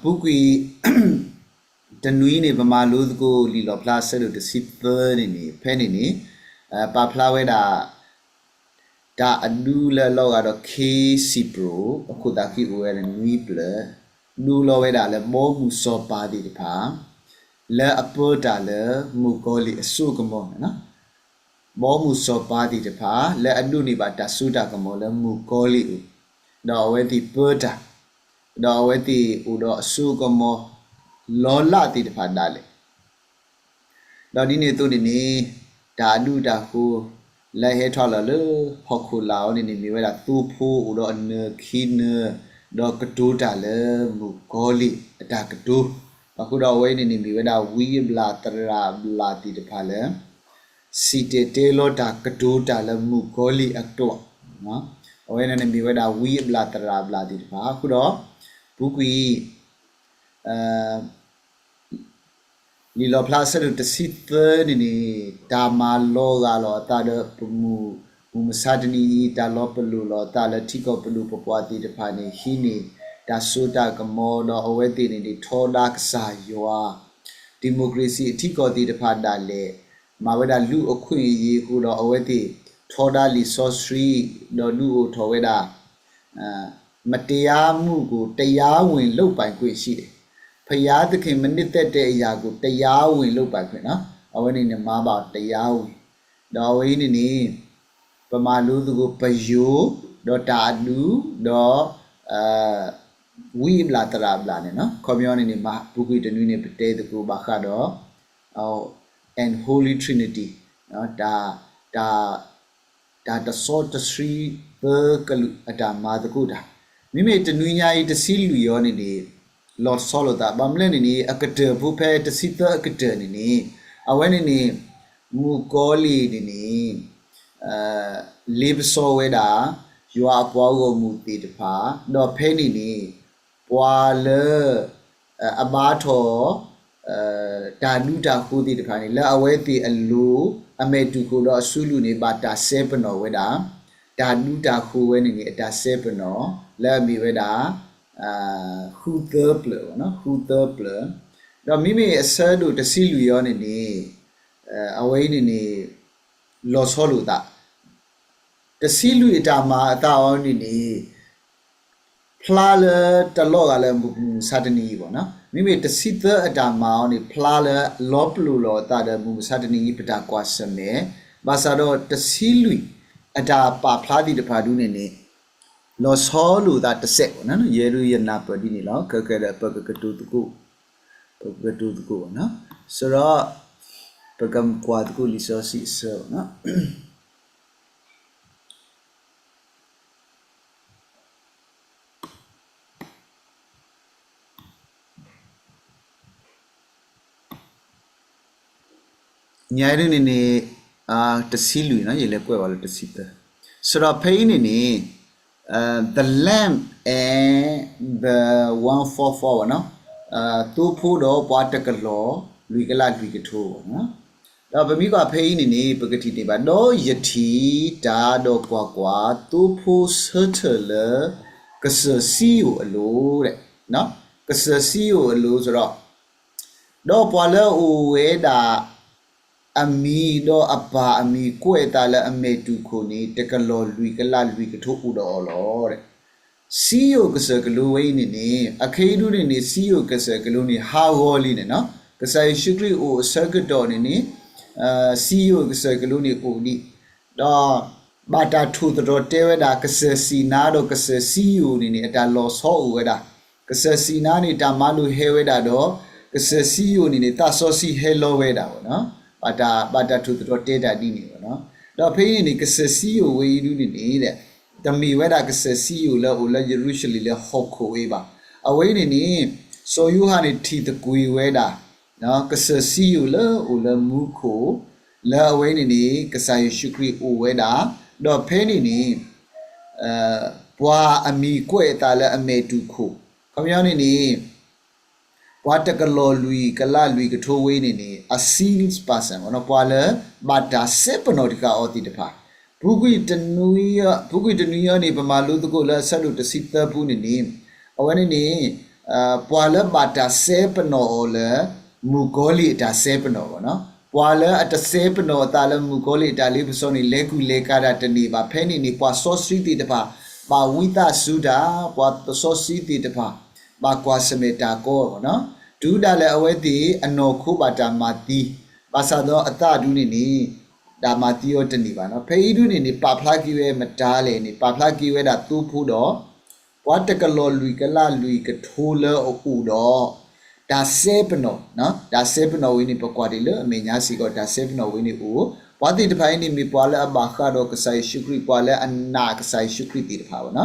ပူၤကွံာ်တနွံန့ၣ် ပမၤလိသကိးလံာ်လီၣ်ဖျါအဆၢဒိၣ်တဆံသၢန့ၣ်န့ၣ် ဖဲန့ၣ်န့ၣ် ပာ်ဖျါဝဲဒၣ် တၢ်အဒူလၢအလီၤဂာ်ဒီး ခ့စံးပရိၤ အခိၣ်သးဃံအိၣ်ဝဲဒၣ်နွံဖျၢၣ် ဒူလီၤဝဲဒၣ်လၢဘီမုၢ်စီၤပၤသ့ၣ်တဖၣ် လၢအပၢတၢ်လၢမုၣ်ကီၤလံၢ်အစိကမီၤန့ၣ်လီၤ. ဘီမုၢ်စီၤပၤသ့ၣ်တဖၣ် လၢအဒိးန့ၢ်ဘၣ်တၢ်စိတၢ်ကမီၤလၢမုၣ်ကီၤလံၢ်အအိၣ်, ဒီးအဝဲသ့ၣ်ပၢတၢ်, ဒီးအဝဲသ့ၣ်အိၣ်ဒီးအစိကမီၤ လီၤလးသ့ၣ်တဖၣ်ဒၣ်လဲာ် ဒီးဒ်န့ၣ်အသိးန့ၣ်န့ၣ် တၢ်အဒူတၢ်ဃိ လၢဟဲထီၣ်လီၤလၢဟီၣ်ခိၣ်လာ်အီၤန့ၣ်န့ၣ် မ့ၢ်ဝဲဒၣ်သိဖိအိၣ်ဒီးအနၢၤခံနၢၤ, ဒီးကတိၤတၢ်လၢမုၣ်ကီၤလံၢ်အတၢ်ကတိၤ, အဃိဒီးအဝဲအံၤန့ၣ်န့ၣ် မ့ၢ်ဝဲဒၣ်ဝံအဘျၣ်သရၣ်အဘျၣ်သ့ၣ်တဖၣ်လၢ စံၣ်တဲၤတဲလီၤတၢ်ကတိၤတၢ်လၢမုၣ်ကီၤလံၢ်အကျိာ်, အဝဲန့ၣ်န့ၣ်မ့ၢ်ဝဲဒၣ်ဝံအဘျၣ်သရၣ်အဘျၣ်သ့ၣ်တဖၣ်, အဃိဒီး ပူၤကွံာ် လံာ်လီၣ်ဖျါအဆၢဒိၣ်တဆံသၢန့ၣ်န့ၣ် တၢ်မၤလီၤဂာ်လီၤအသးဒီးပမုၢ်မဆါတနံၤအံၤ တၢ်လီၤပလိာ်လီၤအသးလၢထံကီၢ်ပဒိၣ်ပပှၢ်သ့ၣ်တဖၣ်န့ၣ် ဟံးန့ၢ်တၢ်စိတၢ်ကမီၤ ဒီးအဝဲသ့ၣ်န့ၣ်န့ၣ် ထီဒါကစၢ်ယွၤ ဒံၣ်မိၣ်ခြ့ၣ်စံၣ်အထံကီၢ်သ့ၣ်တဖၣ်ဒၣ်လဲာ် မၤဝဲဒၣ်လူ့အခွင့်အရေးအဃိဒီး အဝဲသ့ၣ်ထီဒါလံာ်စီဆှံ ဒီးဒုးအိၣ်ထီၣ်ဝဲဒၣ် မတရားမှုကို တရားဝင်လုပ်ပိုင်ခွင့်ရှိတယ်. ဘုရားသခင်မနှစ်သက်တဲ့အရာကို တရားဝင်လုပ်ပိုင်ခွင့် အဝဲန့ၣ်န့ၣ် မၤဘၣ် တရားဝင်, ဒီးအဝဲအံၤန့ၣ်န့ၣ် ပမၤလိသကိးပယိၤ, ဒီးတၢ်အဒူ, ဒီး ဝံအဘျၣ်သရၣ်အဘျၣ်န့ၣ်လီၤ. ခီပညီန့ၣ်န့ၣ် ပူၤကွံာ်တနွံန့ၣ် ပတဲသကိးဘၣ်ဃးဒီး Unholy Trinity တၢ် တၢ်တစီတဆှံသၢကလုာ်အတၢ်မၤသကိးတၢ်, မ့မ့ၢ်တနွံညါအံၤတဆံလွံၢ်အံၤန့ၣ်န့ၣ် လီၤဆီလိာ်သး ဘၣ်မနုၤလဲၣ်န့ၣ်န့ၣ် အကတၢၢ်ဖိဖဲတဆံသၢအကတၢၢ်န့ၣ်န့ၣ် အဝဲန့ၣ်န့ၣ် မုၣ်ကီၤလံၢ်န့ၣ်န့ၣ် လ့ပစီဝဲဒၣ် ယွၤအပှၤဂီၢ်မုၢ်သ့ၣ်တဖၣ်, ဒီးဖဲန့ၣ်န့ၣ် ပှၤလၢ အဘါထီၣ် တၢ်ဒူတၢ်ဃိသ့ၣ်တဖၣ်န့ၣ် လၢအဝဲသ့ၣ်အလိၤ အမဲာ်တူၢ်ခိၣ်ဒီးအစုလူၢ်န့ၣ် ဘၣ်တၢ်စဲပနီၣ်ဝဲဒၣ် တၢ်ဒူတၢ်ဃိဝဲန့ၣ်န့ၣ် အတၢ်စဲပနီၣ် လၢအမ့ၢ်ဝဲဒၣ် ဃုသၢပျၢၤ, ဃုသၢပျၢၤ, ဒီးမ့မ့ၢ်အဆၢဒိၣ်တဆံလွံၢ်အံၤန့ၣ်န့ၣ် အဝဲအံၤန့ၣ်န့ၣ် လီၤဆီလိာ်သး တဆံလွံၢ်အတၢ်မၤအသးအီၤန့ၣ်န့ၣ် ဖျါလၢတလီၤဂာ်လၢမုၢ်မဆါတနံၤအံၤဘၣ်, မ့မ့ၢ်တဆံသၢအတၢ်မၤအီၤန့ၣ် ဖျါလၢလီၤပလိာ်လီၤအသးဒီးမုၢ်မဆါတနံၤအံၤ ပတၢ်ကွၢ်ဆၢၣ်မဲာ်, ဘၣ်ဆၣ်ဒီးတဆံလွံၢ်အတၢ်ပာ်ဖျါသ့ၣ်တဖၣ်ဒုန့ၣ်န့ၣ် လီၤဆီလိာ်သးတစဲးဘၣ်, ယဲဒုးယနၢ်ပၢၢ်ဒ်န့ၣ်လီၤ. ခဲကဲဒီး ပကကတိၤသကိး, ပကကတိၤသကိးဘၣ်, စရီ ပကကွၢ်သကိးလံာ်စီဆှံအဆၢ ညါဒုန့ၣ်န့ၣ် တဆံလွံၢ်န့ၣ် ယလဲၤကွဲးဘၣ်လၢတဆံသၢ, စရီဖဲအံၤန့ၣ်န့ၣ် the Lamb and the one four four ဘၣ်, သိဖိဒီးပှၤတကလီၢ်လွံၢ်ကလးလွံၢ်ကထိဘၣ်, ဒီးပမ့ၢ်ကွၢ်ဖဲအံၤန့ၣ်န့ၣ် ပကထံၣ်န့ၢ်ဘၣ် ဒီးယထံၣ်တၢ်ဒီးကွၢ်ကွၢ်, သိဖိဆၢထၢၣ်လၢ ကစၢၢ်စံယိၣ်အလိၤ, ကစၢၢ်စံယိၣ်အလိၤစရီ ဒီးပှၤလၢအအိၣ်ဝဲဒၣ် အမံၤဒီးအပၢ်အမံၤကွဲးအသးလၢအမဲာ်တူၢ်ခိၣ်န့ၣ် တကလီၢ်လွံၢ်ကလးလွံၢ်ကထိအိၣ်ဒီးအီၤလီၤ. စံယိၣ်ကစၢၢ်ကလိဝဲအံၤန့ၣ်န့ၣ် အခဲအံၤဒုန့ၣ်န့ၣ် စံယိၣ်ကစၢၢ်ကလိန့ၣ် ဟးဂီၤလံန့ၣ်လီၤ. ကစၢ်ယ့ၣ်ၡူးခရံာ်အိၣ်အဆၢကတီၢ်န့ၣ်န့ၣ် စံယိၣ်ကစၢၢ်ကလိန့ၣ်အိၣ်ဒံး, ဒီး ဘၣ်တၢ်ထိၣ်သတြီၤတဲဝဲဒၣ် ကစၢၢ်စံၣ်နါဒီးကစၢၢ်စံယိၣ်န့ၣ်န့ၣ် အတၢ်လီၤဆီအိၣ်ဝဲဒၣ်, ကစၢၢ်စံၣ်နါန့ၣ် တၢ်မၤလိာ်ဟဲဝဲဒၣ်ဒီး ကစၢၢ်စံယိၣ်န့ၣ်န့ၣ် သးစီဆှံဟဲလီၤဝဲဒၣ်, ဘၣ်တၢ် ဘၣ်တၢ်ထိၣ်သတြီၤတဲတၢ်ဒ်န့ၣ်လီၤ. ဒီးဖဲအံၤန့ၣ်န့ၣ် ကစၢၢ်စံယိၣ်ဝဲအံၤဒုန့ၣ်န့ၣ် တမ့ၢ်ဝဲဒၣ်ကစၢၢ်စံယိၣ်လၢအိၣ်လၢယရူၤၡလ့ၣ်လၢဟီၣ်ခိၣ်အံၤဘၣ်. အဝဲအံၤန့ၣ်န့ၣ် စီၤယိၤဟၣ်န့ၣ်ထံၣ်သကွံာ်ဝဲဒၣ် ကစၢၢ်စံယိၣ်လၢအိၣ်လၢမူခိၣ်, လၢအဝဲန့ၣ်န့ၣ် ကစၢ်ယ့ၣ်ၡူးခရံာ်အိၣ်ဝဲဒၣ်, ဒီးဖဲန့ၣ်န့ၣ် ပှၤအမံၤကွဲးအသးလၢအမဲာ်တူၢ်ခိၣ်, ခီပညီန့ၣ်န့ၣ် ပှၤတကလီၢ်လွံၢ်ကလးလွံၢ်ကထိဝဲအံၤန့ၣ်န့ၣ် အ sealed person ပှၤလၢဘၣ်တၢ်စဲပနီၣ်တဃာ်အီၤသ့ၣ်တဖၣ်, ပူၤကွံာ်တနွံအံၤန့ၣ် ပမၤလိသကိးလၢအဆၢဒိၣ်တဆံသၢပူၤန့ၣ်န့ၣ် အဝဲန့ၣ်န့ၣ် ပှၤလၢဘၣ်တၢ်စဲပနီၣ်အီၤလၢ မုၣ်ကီၤလံၢ်အတၢ်စဲပနီၣ်အီၤနီၤ. ပှၤလၢအတစဲပနီၣ်အသးလၢမုၣ်ကီၤလံၢ်အတၢ်လ့ပစီန့ၣ် လဲၤကူၣ်လဲၤကၤတၢ်တန့ၢ်ဘၣ်. ဖဲန့ၣ်န့ၣ် ပှၤစီဆှံသ့ၣ်တဖၣ် ဘၣ်ဝံသးစူၤတၢ်, ပှၤစီဆှံသ့ၣ်တဖၣ် ဘၣ်ကွၢ်ဆၢၣ်မဲာ်တၢ်ကီအီၤနီၤ. တုၤဒၣ်လဲာ်အဝဲသ့ၣ်အနီၢ်ခိဘၣ်တၢ်မၤသံ, ဘၣ်ဆၣ်ဒီးအသးဒုန့ၣ်န့ၣ် တၢ်မၤသံအီၤတန့ၢ်ဘၣ်နီၤ. ဖဲအံၤဒုန့ၣ်န့ၣ် ပာ်ဖျါက့ၤဝဲမတၤလဲၣ်န့ၣ် ပာ်ဖျါက့ၤဝဲဒၣ်သိဖိဒီး ပှၤတကလီၢ်လွံၢ်ကလးလွံၢ်ကထိလၢအအိၣ်ဒီး တၢ်စဲပနီၣ်, တၢ်စဲပနီၣ်ဝဲန့ၣ် ပကွၢ်ဒံးလၢအမဲာ်ညါစ့ၢ်ကီး တၢ်စဲပနီၣ်ဝဲန့ၣ်အိၣ်, ပှၤသ့ၣ်တဖၣ်အံၤန့ၣ် မ့ၢ်ပှၤလၢအဘၣ်ဃးဒီးကစၢ်ယ့ၣ်ၡူးခရံာ်, ပှၤလၢအနာ်ကစၢ်ယ့ၣ်ၡူးခရံာ်သ့ၣ်တဖၣ်ဘၣ်နီၤ.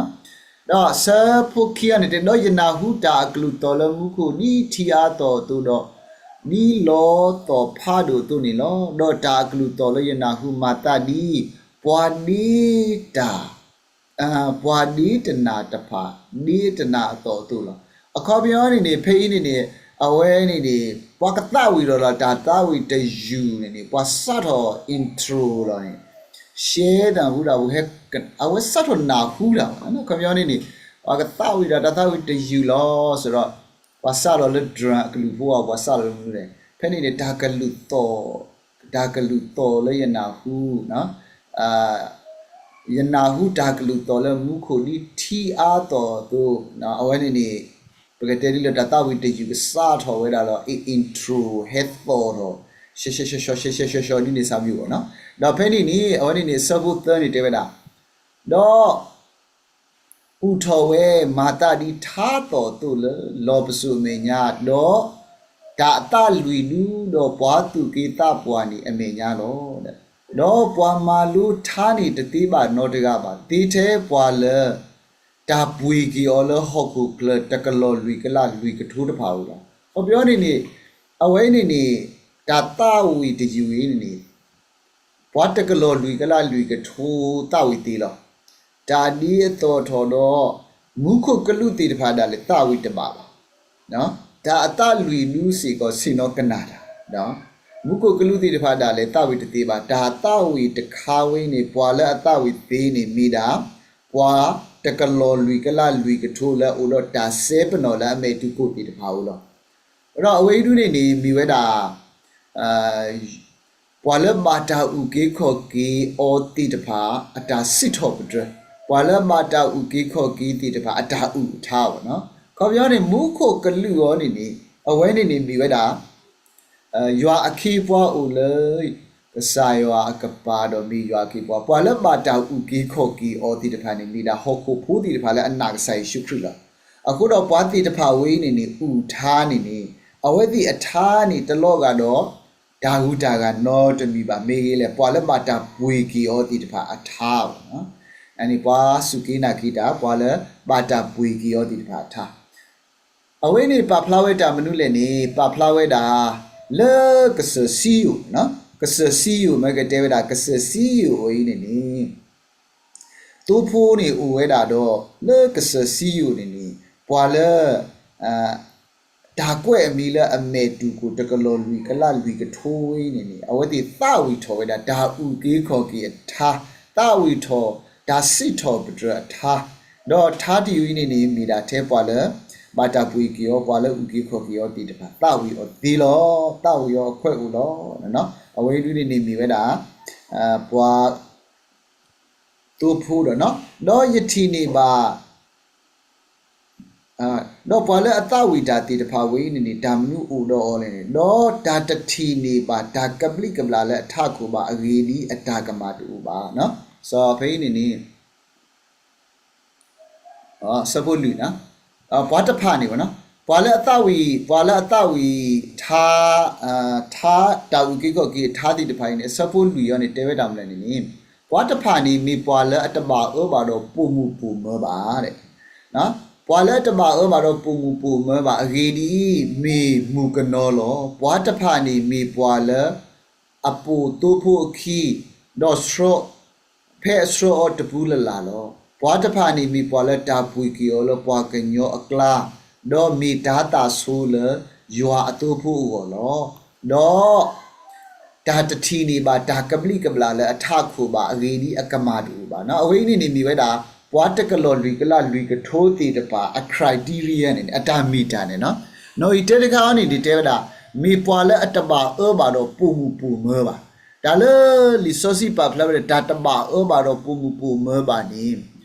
ဒီးဆၢဖိခံန့ၣ်တဲ, ဒီးယနၢ်ဟူတၢ်အကလုၢ်သီၣ်လၢမူခိၣ် ဒ်ထံအါသီၣ်အသိးဒီး ဒ်လီသီၣ်ဖးဒိၣ်အသိးန့ၣ်လီၤ. ဒီးတၢ်အကလုၢ်သီၣ်လၢယနၢ်ဟူမၤသးဒ် ပှၤဒ့တၢ် ပှၤဒ့တနၢ်တဖၣ် ဒ့တနၢ်အသိးအသိးလီၤ. အခီပညီန့ၣ်န့ၣ် ဖဲအံၤန့ၣ်န့ၣ် အဝဲန့ၣ်န့ၣ် ပှၤကသးဝံၣ်ဒီးလီၤ တၢ်သးဝံၣ်တယုၢ်န့ၣ်န့ၣ် ပှၤစးထီၣ် intro လီၤန့ၣ် ရှဲတၢ်ဟူဒၣ်ပူၤဟဲ, အဝဲစးထီၣ်နၢ်ဟူတၢ်ဘၣ်. အခီပညီန့ၣ်န့ၣ် ပှၤကသးဝံၣ်ဒီးတၢ်သးဝံၣ်တယုၢ်လီၤ စ့ၢ်ဒီး ပှၤစးထီၣ်လၢ drum အကလုၢ်ဖိအီၤ ပှၤစးထီၣ်လၢမနုၤလဲၣ်. ဖဲန့ၣ်န့ၣ် တၢ်ကလုၢ်သီၣ်, တၢ်ကလုၢ်သီၣ်လၢယနၢ်ဟူ ယနၢ်ဟူတၢ်ကလုၢ်သီၣ်လၢမူခိၣ်ဒ်ထံအါသီၣ်အသိး, အဝဲန့ၣ်န့ၣ် ပကတဲဒ်လၢတၢ်သးဝံၣ်တယုၢ်ကစးထီၣ်ဝဲဒၣ်ဒီး အ intro ဟဲသီၣ်ထီၣ် ရှဲရှဲရှဲရှဲရှဲရှဲရှဲဒ်န့ၣ်စၢ်မံၤအဂီၢ်နီၤ. ဒီးဖဲန့ၣ်န့ၣ် အဝဲန့ၣ်န့ၣ် အဆၢဖိသၢန့ၣ်တဲဝဲဒၣ်, ဒီး အိၣ်ထီၣ်ဝဲမၤသးဒ်ထါသီၣ်အသိးလၢလီၢ်ပစိာ်အမဲာ်ညါ, ဒီးတၢ်အသးလွံၢ်ဒူဒီးပှၤသူၣ်က့သးပှၢ်န့ၣ်အမဲာ်ညါလီၤ. ဒီးပှၤမၤလိထါန့ၣ်တသ့ဘၣ်နီတဂၤဘၣ်, သ့ထဲပှၤလၢ တၢ်ပှ့ၤက့ၤအီၤလၢဟီၣ်ခိၣ်ချၢတကလီၢ်လွံၢ်ကလးလွံၢ်ကထိတဖၣ်ဧိၤလီၤ. အခီပညီန့ၣ်န့ၣ် အဝဲန့ၣ်န့ၣ် တၢ်သးဝံၣ်တယုၢ်အံၤန့ၣ်န့ၣ် ပှၤတကလီၢ်လွံၢ်ကလးလွံၢ်ကထိသးဝံၣ်သ့လီၤ. တၢ်ဒ်အသိးထီၣ်ဒီး မူခိၣ်ကလူးသ့ၣ်တဖၣ်ဒၣ်လဲာ်သးဝံၣ်တဘၣ်ဘၣ်. တၢ်အသးလွံၢ်ဒူစ့ၢ်ကီးဆ့ၣ်နီၤကနၣ်တၢ်, မူခိၣ်ကလူးသ့ၣ်တဖၣ်ဒၣ်လဲာ်သးဝံၣ်တသ့ဘၣ်. တၢ်သးဝံၣ်တခါဝဲန့ၣ် ပှၤလၢအသးဝံၣ်သ့န့ၣ်မ့ၢ်ဒၣ် ပှၤတကလီၢ်လွံၢ်ကလးလွံၢ်ကထိလၢအအိၣ်ဒီးတၢ်စဲပနီၣ်လၢအမဲာ်တူၢ်ခိၣ်သ့ၣ်တဖၣ်ဧိၤလီၤ. ဒီးအဝဲအံၤဒုန့ၣ်န့ၣ် မ့ၢ်ဝဲဒၣ် ပှၤလၢဘၣ်တၢ်အုၣ်က့ၤခီၣ်က့ၤအီၤသ့ၣ်တဖၣ် အတၢ်စံးထီၣ်ပတြၢၤ, ပှၤလၢဘၣ်တၢ်အုၣ်က့ၤခီၣ်က့ၤသ့ၣ်တဖၣ် အတၢ်အုၣ်အထါအီၤနီၤ. ခီပညီန့ၣ် မူခိၣ်ကလူးအီၤန့ၣ်န့ၣ် အဝဲန့ၣ်န့ၣ်မ့ၢ်ဝဲဒၣ် ယွၤအခ့အပှၤအိၣ်လၢ ကစၢ်ယွၤအကပၤဒီးမ့ၢ်ယွၤအခ့အပှၤ, ပှၤလၢဘၣ်တၢ်အုၣ်က့ၤခီၣ်က့ၤအီၤသ့ၣ်တဖၣ်န့ၣ် မ့ၢ်ဒၣ်ဟီၣ်ခိၣ်ဖိသ့ၣ်တဖၣ်လၢအနာ်ကစၢ်ယ့ၣ်ၡူးခရံာ်လီၤ. အဃိဒီးပှၤသ့ၣ်တဖၣ်ဝဲအံၤန့ၣ်န့ၣ် အုၣ်ထါန့ၣ်န့ၣ် အဝဲသ့ၣ်အထါန့ၣ် တလီၤဂာ်ဒီး တၢ်ဂုၤတၢ်ဂၤနီတမံၤဘၣ်. မ့ၢ်ဂ့ၤလဲၣ် ပှၤလၢဘၣ်တၢ်ပှ့ၤက့ၤအီၤသ့ၣ်တဖၣ်အထါဘၣ်. အန့ၣ်ပှၤစူၢ်က့ၤနာ်က့ၤတၢ် ပှၤလၢဘၣ်တၢ်ပှ့ၤက့ၤအီၤသ့ၣ်တဖၣ်အထါ အဝဲန့ၣ်ပာ်ဖျါဝဲတၢ်မနုၤလဲၣ်န့ၣ် ပာ်ဖျါဝဲဒၣ် လၢကစၢၢ်စံယိၣ်, ကစၢၢ်စံယိၣ် မ့ၢ်ကတဲဝဲဒၣ် ကစၢၢ်စံယိၣ်အံၤန့ၣ်န့ၣ် သိဖိန့ၣ်အိၣ်ဝဲဒၣ်ဒီး လၢကစၢၢ်စံယိၣ်န့ၣ်န့ၣ် ပှၤလၢ တၢ်ကွဲးအမံၤလၢအမဲာ်တူၢ်ခိၣ်တကလီၢ်လွံၢ်ကလးလွံၢ်ကထိအံၤန့ၣ်န့ၣ် အဝဲသ့ၣ်သးဝံၣ်ထီၣ်ဝဲဒၣ် တၢ်အုၣ်က့ၤခီၣ်က့ၤအထါ, သးဝံၣ်ထီၣ်တၢ်စံးထီၣ်ပတြၢၤအထါ, ဒီးထါတယုၢ်အံၤန့ၣ်န့ၣ် မ့ၢ်ဒၣ်ထဲပှၤလၢ ဘၣ်တၢ်ပှ့ၤက့ၤအီၤ ပှၤလၢအုၣ်က့ၤခီၣ်က့ၤအီၤသ့ၣ်တဖၣ် သးဝံၣ်အီၤသ့လီၤ. သးဝံၣ်အီၤအခွဲးအိၣ်လီၤ. အဝဲအံၤဒုန့ၣ်န့ၣ်မ့ၢ်ဝဲဒၣ် ပှၤ သိဖိဒီး ဒီးယထံၣ်န့ၢ်ဘၣ် ဒီးပှၤလၢအသးဝံၣ်တၢ်သ့ၣ်တဖၣ်ဝဲအံၤန့ၣ်န့ၣ် တၢ်မနုၤအိၣ်ဒီးအီၤလဲၣ်န့ၣ်, ဒီးတၢ်တထံၣ်န့ၢ်ဘၣ်တၢ်ကဘျံးကဘျၣ်လၢအထးခိၣ်ဘၣ် အဂ့ၢ်ဒ်အံၤ အတၢ်ကမၣ်တအိၣ်ဘၣ်. စီၤဖဲအံၤန့ၣ်န့ၣ် ဆၢဖိလွံၢ်န့ၣ် ပှၤတဖၣ်န့ၣ် ပှၤလၢအသးဝံၣ်, ပှၤလၢအသးဝံၣ်ထါ, ထါ တၢ်အုၣ်က့ၤခီၣ်က့ၤအထါသ့ၣ်တဖၣ်အံၤန့ၣ် အဆၢဖိလွံၢ်အံၤန့ၣ် တဲဝဲဒၣ်မနုၤလဲၣ်န့ၣ်န့ၣ်, ပှၤတဖၣ်န့ၣ် မ့ၢ်ပှၤလၢအတဘၣ်အၢဘၣ်ဒီးပိာ်မုၣ်ပိာ်မၢၤဘၣ်. ပှၤလၢအတဘၣ်အၢဘၣ်ဒီးပိာ်မုၣ်ပိာ်မၢၤဘၣ် အဂ့ၢ်ဒ်အံၤ မ့ၢ်မုၣ်ကနီၤလီၤ. ပှၤတဖၣ်န့ၣ်မ့ၢ်ပှၤလၢ အပိာ်သိဖိအခံ, ဒီးဆှၢ ဖဲအဆှၢအီၤတပူၤလၢ်လၢ်လီၤ. ပှၤတဖၣ်န့ၣ်မ့ၢ်ပှၤလၢတၢ်ပှ့ၤက့ၤအီၤလၢပှၤကညီအကျါ, ဒီးမ့ၢ်တၤသၣ်ဆိလၢယွၤအသိဖိအဂီၢ်လီၤ. ဒီး တၢ်တထံၣ်န့ၢ်ဘၣ်တၢ်ကဘျံးကဘျၣ်လၢအထးခိၣ်ဘၣ် အဂ့ၢ်ဒ်အံၤ အကမၣ်တအိၣ်ဘၣ်. အဝဲအံၤန့ၣ်န့ၣ်မ့ၢ်ဝဲဒၣ် ပှၤတကလီၢ်လွံၢ်ကလးလွံၢ်ကထိသ့ၣ်တဖၣ် အ criteria န့ၣ် အတၢ်မ့ၢ်တၢ်န့ၣ်နီၤ, နီၣ်ဂံၢ်တၢတခါအံၤန့ၣ် ဒ်တဲဝဲဒၣ် မ့ၢ်ပှၤလၢအတဘၣ်အၢဘၣ်ဒီးပိာ်မုၣ်ပိာ်မၢၤဘၣ်. တၢ်လၢလံာ်စီဆှံပာ်ဖျါဝဲဒၣ် တၢ်တဘၣ်အၢဘၣ်ဒီးပိာ်မုၣ်ပိာ်မၢၤဘၣ်န့ၣ်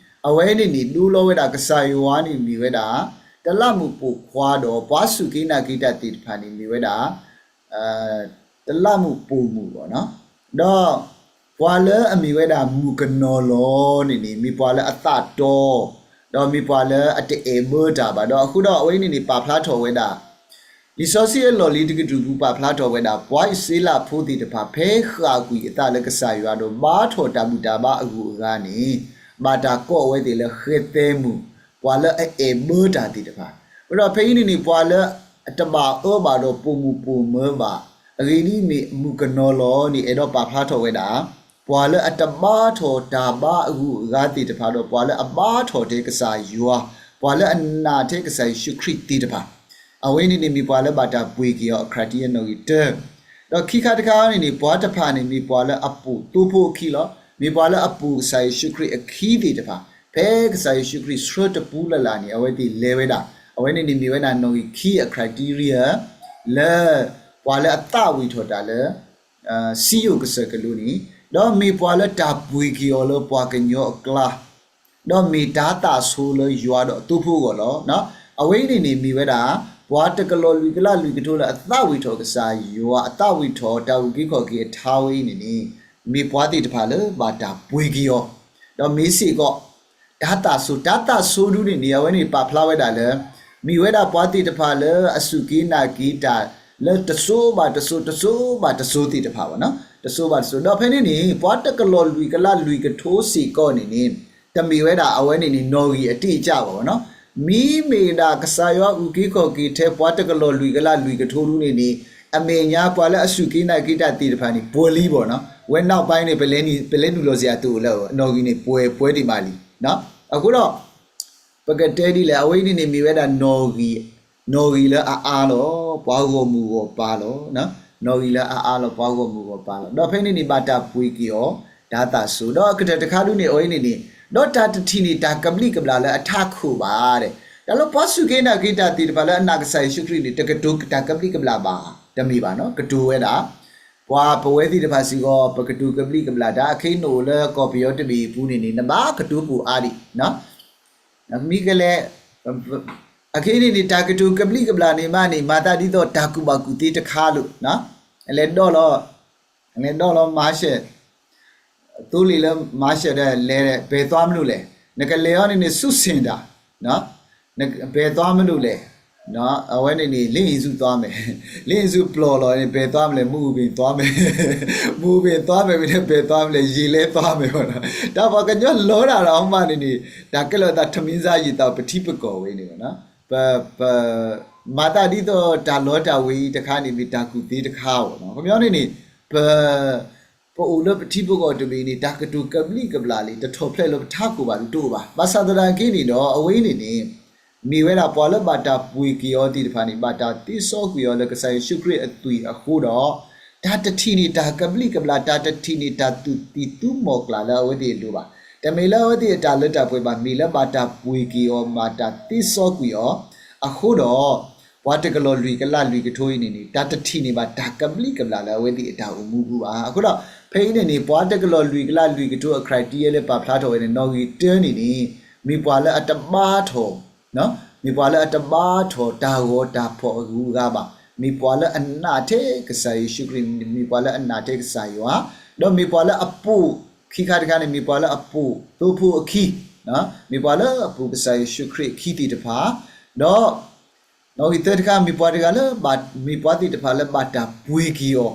အဝဲန့ၣ်န့ၣ် ဒိလီၤဝဲဒၣ်ကစၢ်ယွၤန့ၣ်မ့ၢ်ဝဲဒၣ် တလးမူးပိာ်ခွါဒီး ပှၤစူၢ်က့ၤနာ်က့ၤတၢ်သ့ၣ်တဖၣ်န့ၣ် မ့ၢ်ဝဲဒၣ် တလးမူးပိာ်မုၣ်ဘၣ်နီၤ, ဒီးပှၤလၢအမ့ၢ်ဝဲဒၣ်မုၣ်ကနီၤလီၤန့ၣ်န့ၣ် မ့ၢ်ပှၤလၢအသးတီ, ဒီးမ့ၢ်ပှၤလၢအတအဲၣ်ဘၢတၢ်ဘၣ်. ဒီးအဃိဒီးအဝဲန့ၣ်န့ၣ် ပာ်ဖျါထီၣ်ဝဲဒၣ် လံာ်စီဆှံအလီၢ်လံၤတကတြူၢ်ပူၤ ပာ်ဖျါထီၣ်ဝဲဒၣ် ပှၤအံၣ်စရ့လးဖိသ့ၣ်တဖၣ် ဖဲဃၣ်ကွံာ်အသးလၢကစၢ်ယွၤဒီး ဘါထီၣ်တၢ်ဘူၣ်တၢ်ဘါအဂုၤအဂၤန့ၣ် ဘၣ်တၢ်ကိးအဝဲသ့ၣ်လၢဃဲသဲမုၣ်, ပှၤလၢအအဲၣ်ဘၢတၢ်သ့ၣ်တဖၣ်. အဃိဒီးဖဲအံၤန့ၣ်န့ၣ် ပှၤလၢအတဘၣ်အၢဘၣ်ဒီးပိာ်မုၣ်ပိာ်မၢၤဘၣ်, အဂ့ၢ်ဒ်အံၤ, မုၣ်ကနီၤလီၤန့ၣ် အဲၣ်ဒိးပာ်ဖျါထီၣ်ဝဲဒၣ် ပှၤလၢအတဘါထီၣ်တၢ်ဘါအဂုၤအဂၤသ့ၣ်တဖၣ်ဒီး ပှၤလၢအဘါထီၣ်ထဲကစၢ်ယွၤ, ပှၤလၢအနာ်ထဲကစၢ်ယ့ၣ်ၡူးခရံာ်သ့ၣ်တဖၣ်. အဝဲန့ၣ်န့ၣ်မ့ၢ်ပှၤလၢဘၣ်တၢ်ပှ့ၤက့ၤအီၤ အ criteria နီၣ်ဂံၢ်တၢ. ဒီးခံခါတခါန့ၣ်န့ၣ် ပှၤတဖၣ်န့ၣ် မ့ၢ်ပှၤလၢအပိာ်သိဖိအခံလီၤ. မ့ၢ်ပှၤလၢအပိာ်ကစၢ်ယ့ၣ်ၡူးခရံာ်အခံသ့ၣ်တဖၣ်, ဖဲကစၢ်ယ့ၣ်ၡူးခရံာ်ဆှၢတပူၤလၢ်လၢ်န့ၣ် အဝဲသ့ၣ်လဲၤဝဲဒၣ်. အဝဲန့ၣ်န့ၣ်မ့ၢ်ဝဲဒၣ်နီၣ်ဂံၢ်ခံအ criteria လၢ ပှၤလၢအသးဝံၣ်ထီၣ်တၢ်လၢ စံယိၣ်ကစၢၢ်ကလိန့ၣ်, ဒီးမ့ၢ်ပှၤလၢတၢ်ပှ့ၤက့ၤအီၤလၢပှၤကညီအကျါ, ဒီးမ့ၢ်တၢ်သးဆိလၢယွၤဒီးအသိဖိအဂီၢ်လီၤ. အဝဲအံၤန့ၣ်န့ၣ်မ့ၢ်ဝဲဒၣ် ပှၤတကလီၢ်လွံၢ်ကလးလွံၢ်ကထိလၢအသးဝံၣ်ထီၣ်ကစၢ်ယွၤ, အသးဝံၣ်ထီၣ်တၢ်အုၣ်က့ၤခီၣ်က့ၤအထါဝဲအံၤန့ၣ်န့ၣ်, မ့ၢ်ပှၤသ့ၣ်တဖၣ်လၢဘၣ်တၢ်ပှ့ၤက့ၤအီၤ, ဒီးမ့ၢ်စ့ၢ်ကီး တၢ်သးဆိ, တၢ်သးဆိဒုန့ၣ်န့ၣ် အဝဲန့ၣ်ပာ်ဖျါဝဲဒၣ်လၢ မ့ၢ်ဝဲဒၣ်ပှၤသ့ၣ်တဖၣ်လၢအစူၢ်က့ၤနာ်က့ၤတၢ်လၢတစိၤဘၣ်တစိၤ, တစိၤဘၣ်တစိၤသ့ၣ်တဖၣ်ဘၣ်နီၤ, တစိၤဘၣ်တစိၤ. ဒီးဖဲန့ၣ်န့ၣ် ပှၤတကလီၢ်လွံၢ်ကလးလွံၢ်ကထိစ့ၢ်ကီးန့ၣ်န့ၣ် တမ့ၢ်ဝဲဒၣ်အဝဲန့ၣ်န့ၣ် နီၣ်ဂံၢ်အတ့ၢ်အကၢ်ဘၣ်နီၤ. မ့မ့ၢ်ဒၣ်ကစၢ်ယွၤအုၣ်က့ၤခီၣ်က့ၤထဲပှၤတကလီၢ်လွံၢ်ကလးလွံၢ်ကထိဒုန့ၣ်န့ၣ် အမဲာ်ညါပှၤလၢအစူၢ်က့ၤနာ်က့ၤတၢ်သ့ၣ်တဖၣ်န့ၣ် ပှဲၤလံဘၣ်နီၤ. ဝဲနီၢ်ပၢၢ်န့ၣ် ပလဲၤနုာ်လီၤစ့ၢ်အတအိၣ်လၢ နီၣ်ဂံၢ်န့ၣ်ပှဲၤပှဲၤဒံးမးလံ. အဃိဒီး ပကတဲဒ်လဲၣ်, အဝဲအံၤန့ၣ်န့ၣ် မ့ၢ်ဝဲဒၣ်နီၣ်ဂံၢ်, နီၣ်ဂံၢ်လၢအအါလီၤ ပှၤဂီၢ်မုၢ်ဂီၢ်ပၤလီၤ. နီၣ်ဂံၢ်လၢအအါလီၤ ပှၤဂီၢ်မုၢ်ဂီၢ်ပၤလီၤ. ဒီးဖဲန့ၣ်န့ၣ် ဘၣ်တၢ်ပှ့ၤက့ၤအီၤ တၢ်သးဆိ, ဒီးအကတၢၢ်တခါဒုန့ၣ် အဝဲအံၤန့ၣ်န့ၣ်, ဒီးတၢ်တထံၣ်န့ၢ်တၢ်ကဘျံးကဘျၣ်လၢအထးခိၣ်ဘၣ်ဒဲး. တၢ်လၢပှၤစူၢ်က့ၤနာ်က့ၤတၢ်သ့ၣ်တဖၣ်လၢအနာ်ကစၢ်ယ့ၣ်ၡူးခရံာ်န့ၣ် တကတိၤတၢ်ကဘျံးကဘျၣ်ဘၣ်, တမ့ၢ်ဘၣ်နီၤ, ကတိၤဝဲဒၣ် ပှၤပဝဲသ့ၣ်တဖၣ်စ့ၢ်ကီး ပကတိၤကဘျံးကဘျၣ်တၢ်, အခဲအံၤနအိၣ်လၢကီၢ်ပယီၤတဘ့ၣ်အပူၤန့ၣ်န့ၣ် နဘၣ်ကတိၤပိာ်အါဒံး, မ့ၢ်ကလဲၤ, အခဲအံၤန့ၣ်န့ၣ် တၢ်ကတိၤကဘျံးကဘျၣ်န့ၣ်မးန့ၣ် မၤသးဒ်သိးတၢ်ကူၣ်ဘၣ်ကူၣ်သ့တခါလီၤ. လဲၤဒီးလီၤ, လဲၤဒီးလီၤ မၤရှဲ သိလ့ၣ်လၢမၤရှဲဒီး လဲၤ ပှဲၤသွါမနုၤလဲၣ်, နကလဲၤအီၤန့ၣ်န့ၣ် ဆူၣ်ဆ့ၣ်တၢ်, ပှဲၤသွါမနုၤလဲၣ်, အဝဲန့ၣ်န့ၣ် လ့အ့ၣ်စူးသွါမဲာ်, လ့အ့ၣ်စူးပျီၢ်လီၤန့ၣ် ပှဲၤသွါမနုၤလဲၣ်, မူအူပ့ၤသွါမဲာ်, မူအူပ့ၤသွါမဲာ်ဝံၤန့ၣ် ပှဲၤသွါမနုၤလဲၣ်, ယံာ်လဲသွါမဲာ်ဘၣ်နီၤ. တၢ်ပှၤကညီလီတၢ်ဒီးအမးန့ၣ်န့ၣ် တၢ်ကဲလီၤသးထမင်းစားရေသောက် ပထံပကီၢ်ဝဲန့ၣ်ဘၣ်နီၤ. ပ ပ မၤသးဒ်သိးတၢ်လီတၢ်ဝ့ၤအံၤတခါန့ၣ် မ့ၢ်တၢ်ကူၣ်သ့တခါဘၣ်နီၤ. ခီပညီန့ၣ်န့ၣ် ပ ပအိၣ်လၢပထံပကီၢ်တဘ့ၣ်န့ၣ် တၢ်ကတိၤကဘျံးကဘျၣ်လံ တထီၣ်ဖျဲၣ်လၢပထးခိၣ်ဘၣ်ဒုးတအိၣ်ဘၣ်. ဘၣ်ဆၣ်သနာ်က့န့ၣ်ဒီး အဝဲအံၤန့ၣ်န့ၣ် မ့ၢ်ဝဲဒၣ်ပှၤလၢဘၣ်တၢ်ပှ့ၤက့ၤအီၤသ့ၣ်တဖၣ်န့ၣ် ဘၣ်တၢ်သ့စီကွံာ်အီၤလၢကစၢ်ယ့ၣ်ၡူးခရံာ်အသွံၣ်အဃိဒီး တၢ်တထံၣ်န့ၢ်တၢ်ကဘျံးကဘျၣ်, တၢ်တထံၣ်န့ၢ်တၢ်သူၣ်သံၣ်သူမီၢ်ကျၢ်လၢအဝဲသ့ၣ်အလိၤဘၣ်. တမ့ၢ်လၢအဝဲသ့ၣ်အတၢ်လၢတၢ်ပှဲၤဘၣ်, မ့ၢ်လၢဘၣ်တၢ်ပှ့ၤက့ၤအီၤ, ဘၣ်တၢ်သ့စီကွံာ်အီၤအဃိဒီး ပှၤတကလီၢ်လွံၢ်ကလးလွံၢ်ကထိအံၤန့ၣ်န့ၣ် တၢ်တထံၣ်န့ၢ်ဘၣ်တၢ်ကဘျံးကဘျၣ်လၢအဝဲသ့ၣ်အတၢ်အိၣ်မူပူၤဘၣ်. အဃိဒီး ဖဲအံၤန့ၣ်န့ၣ် ပှၤတကလီၢ်လွံၢ်ကလးလွံၢ်ကထိအ criteria လၢပာ်ဖျါထီၣ်ဝဲန့ၣ် နီၣ်ဂံၢ်တၢန့ၣ်န့ၣ် မ့ၢ်ပှၤလၢအတဘါထီၣ် မ့ၢ်ပှၤလၢအတဘါထီၣ်တၢ်ဂီၤတၢ်ဖီၣ်အဂုၤအဂၤဘၣ်. မ့ၢ်ပှၤလၢအနာ်ထဲကစၢ်ယ့ၣ်ၡူးခရံာ်, မ့ၢ်ပှၤလၢအနာ်ထဲကစၢ်ယွၤ, ဒီးမ့ၢ်ပှၤလၢအပိာ်, ခံခါတခါန့ၣ် မ့ၢ်ပှၤလၢအပိာ်သိဖိအခံ, မ့ၢ်ပှၤလၢအပိာ်ကစၢ်ယ့ၣ်ၡူးခရံာ်အခံသ့ၣ်တဖၣ်, ဒီး နီၣ်ဂံၢ်သၢတခါ မ့ၢ်ပှၤတဂၤလၢ မ့ၢ်ပှၤသ့ၣ်တဖၣ်လၢဘၣ်တၢ်ပှ့ၤက့ၤအီၤ,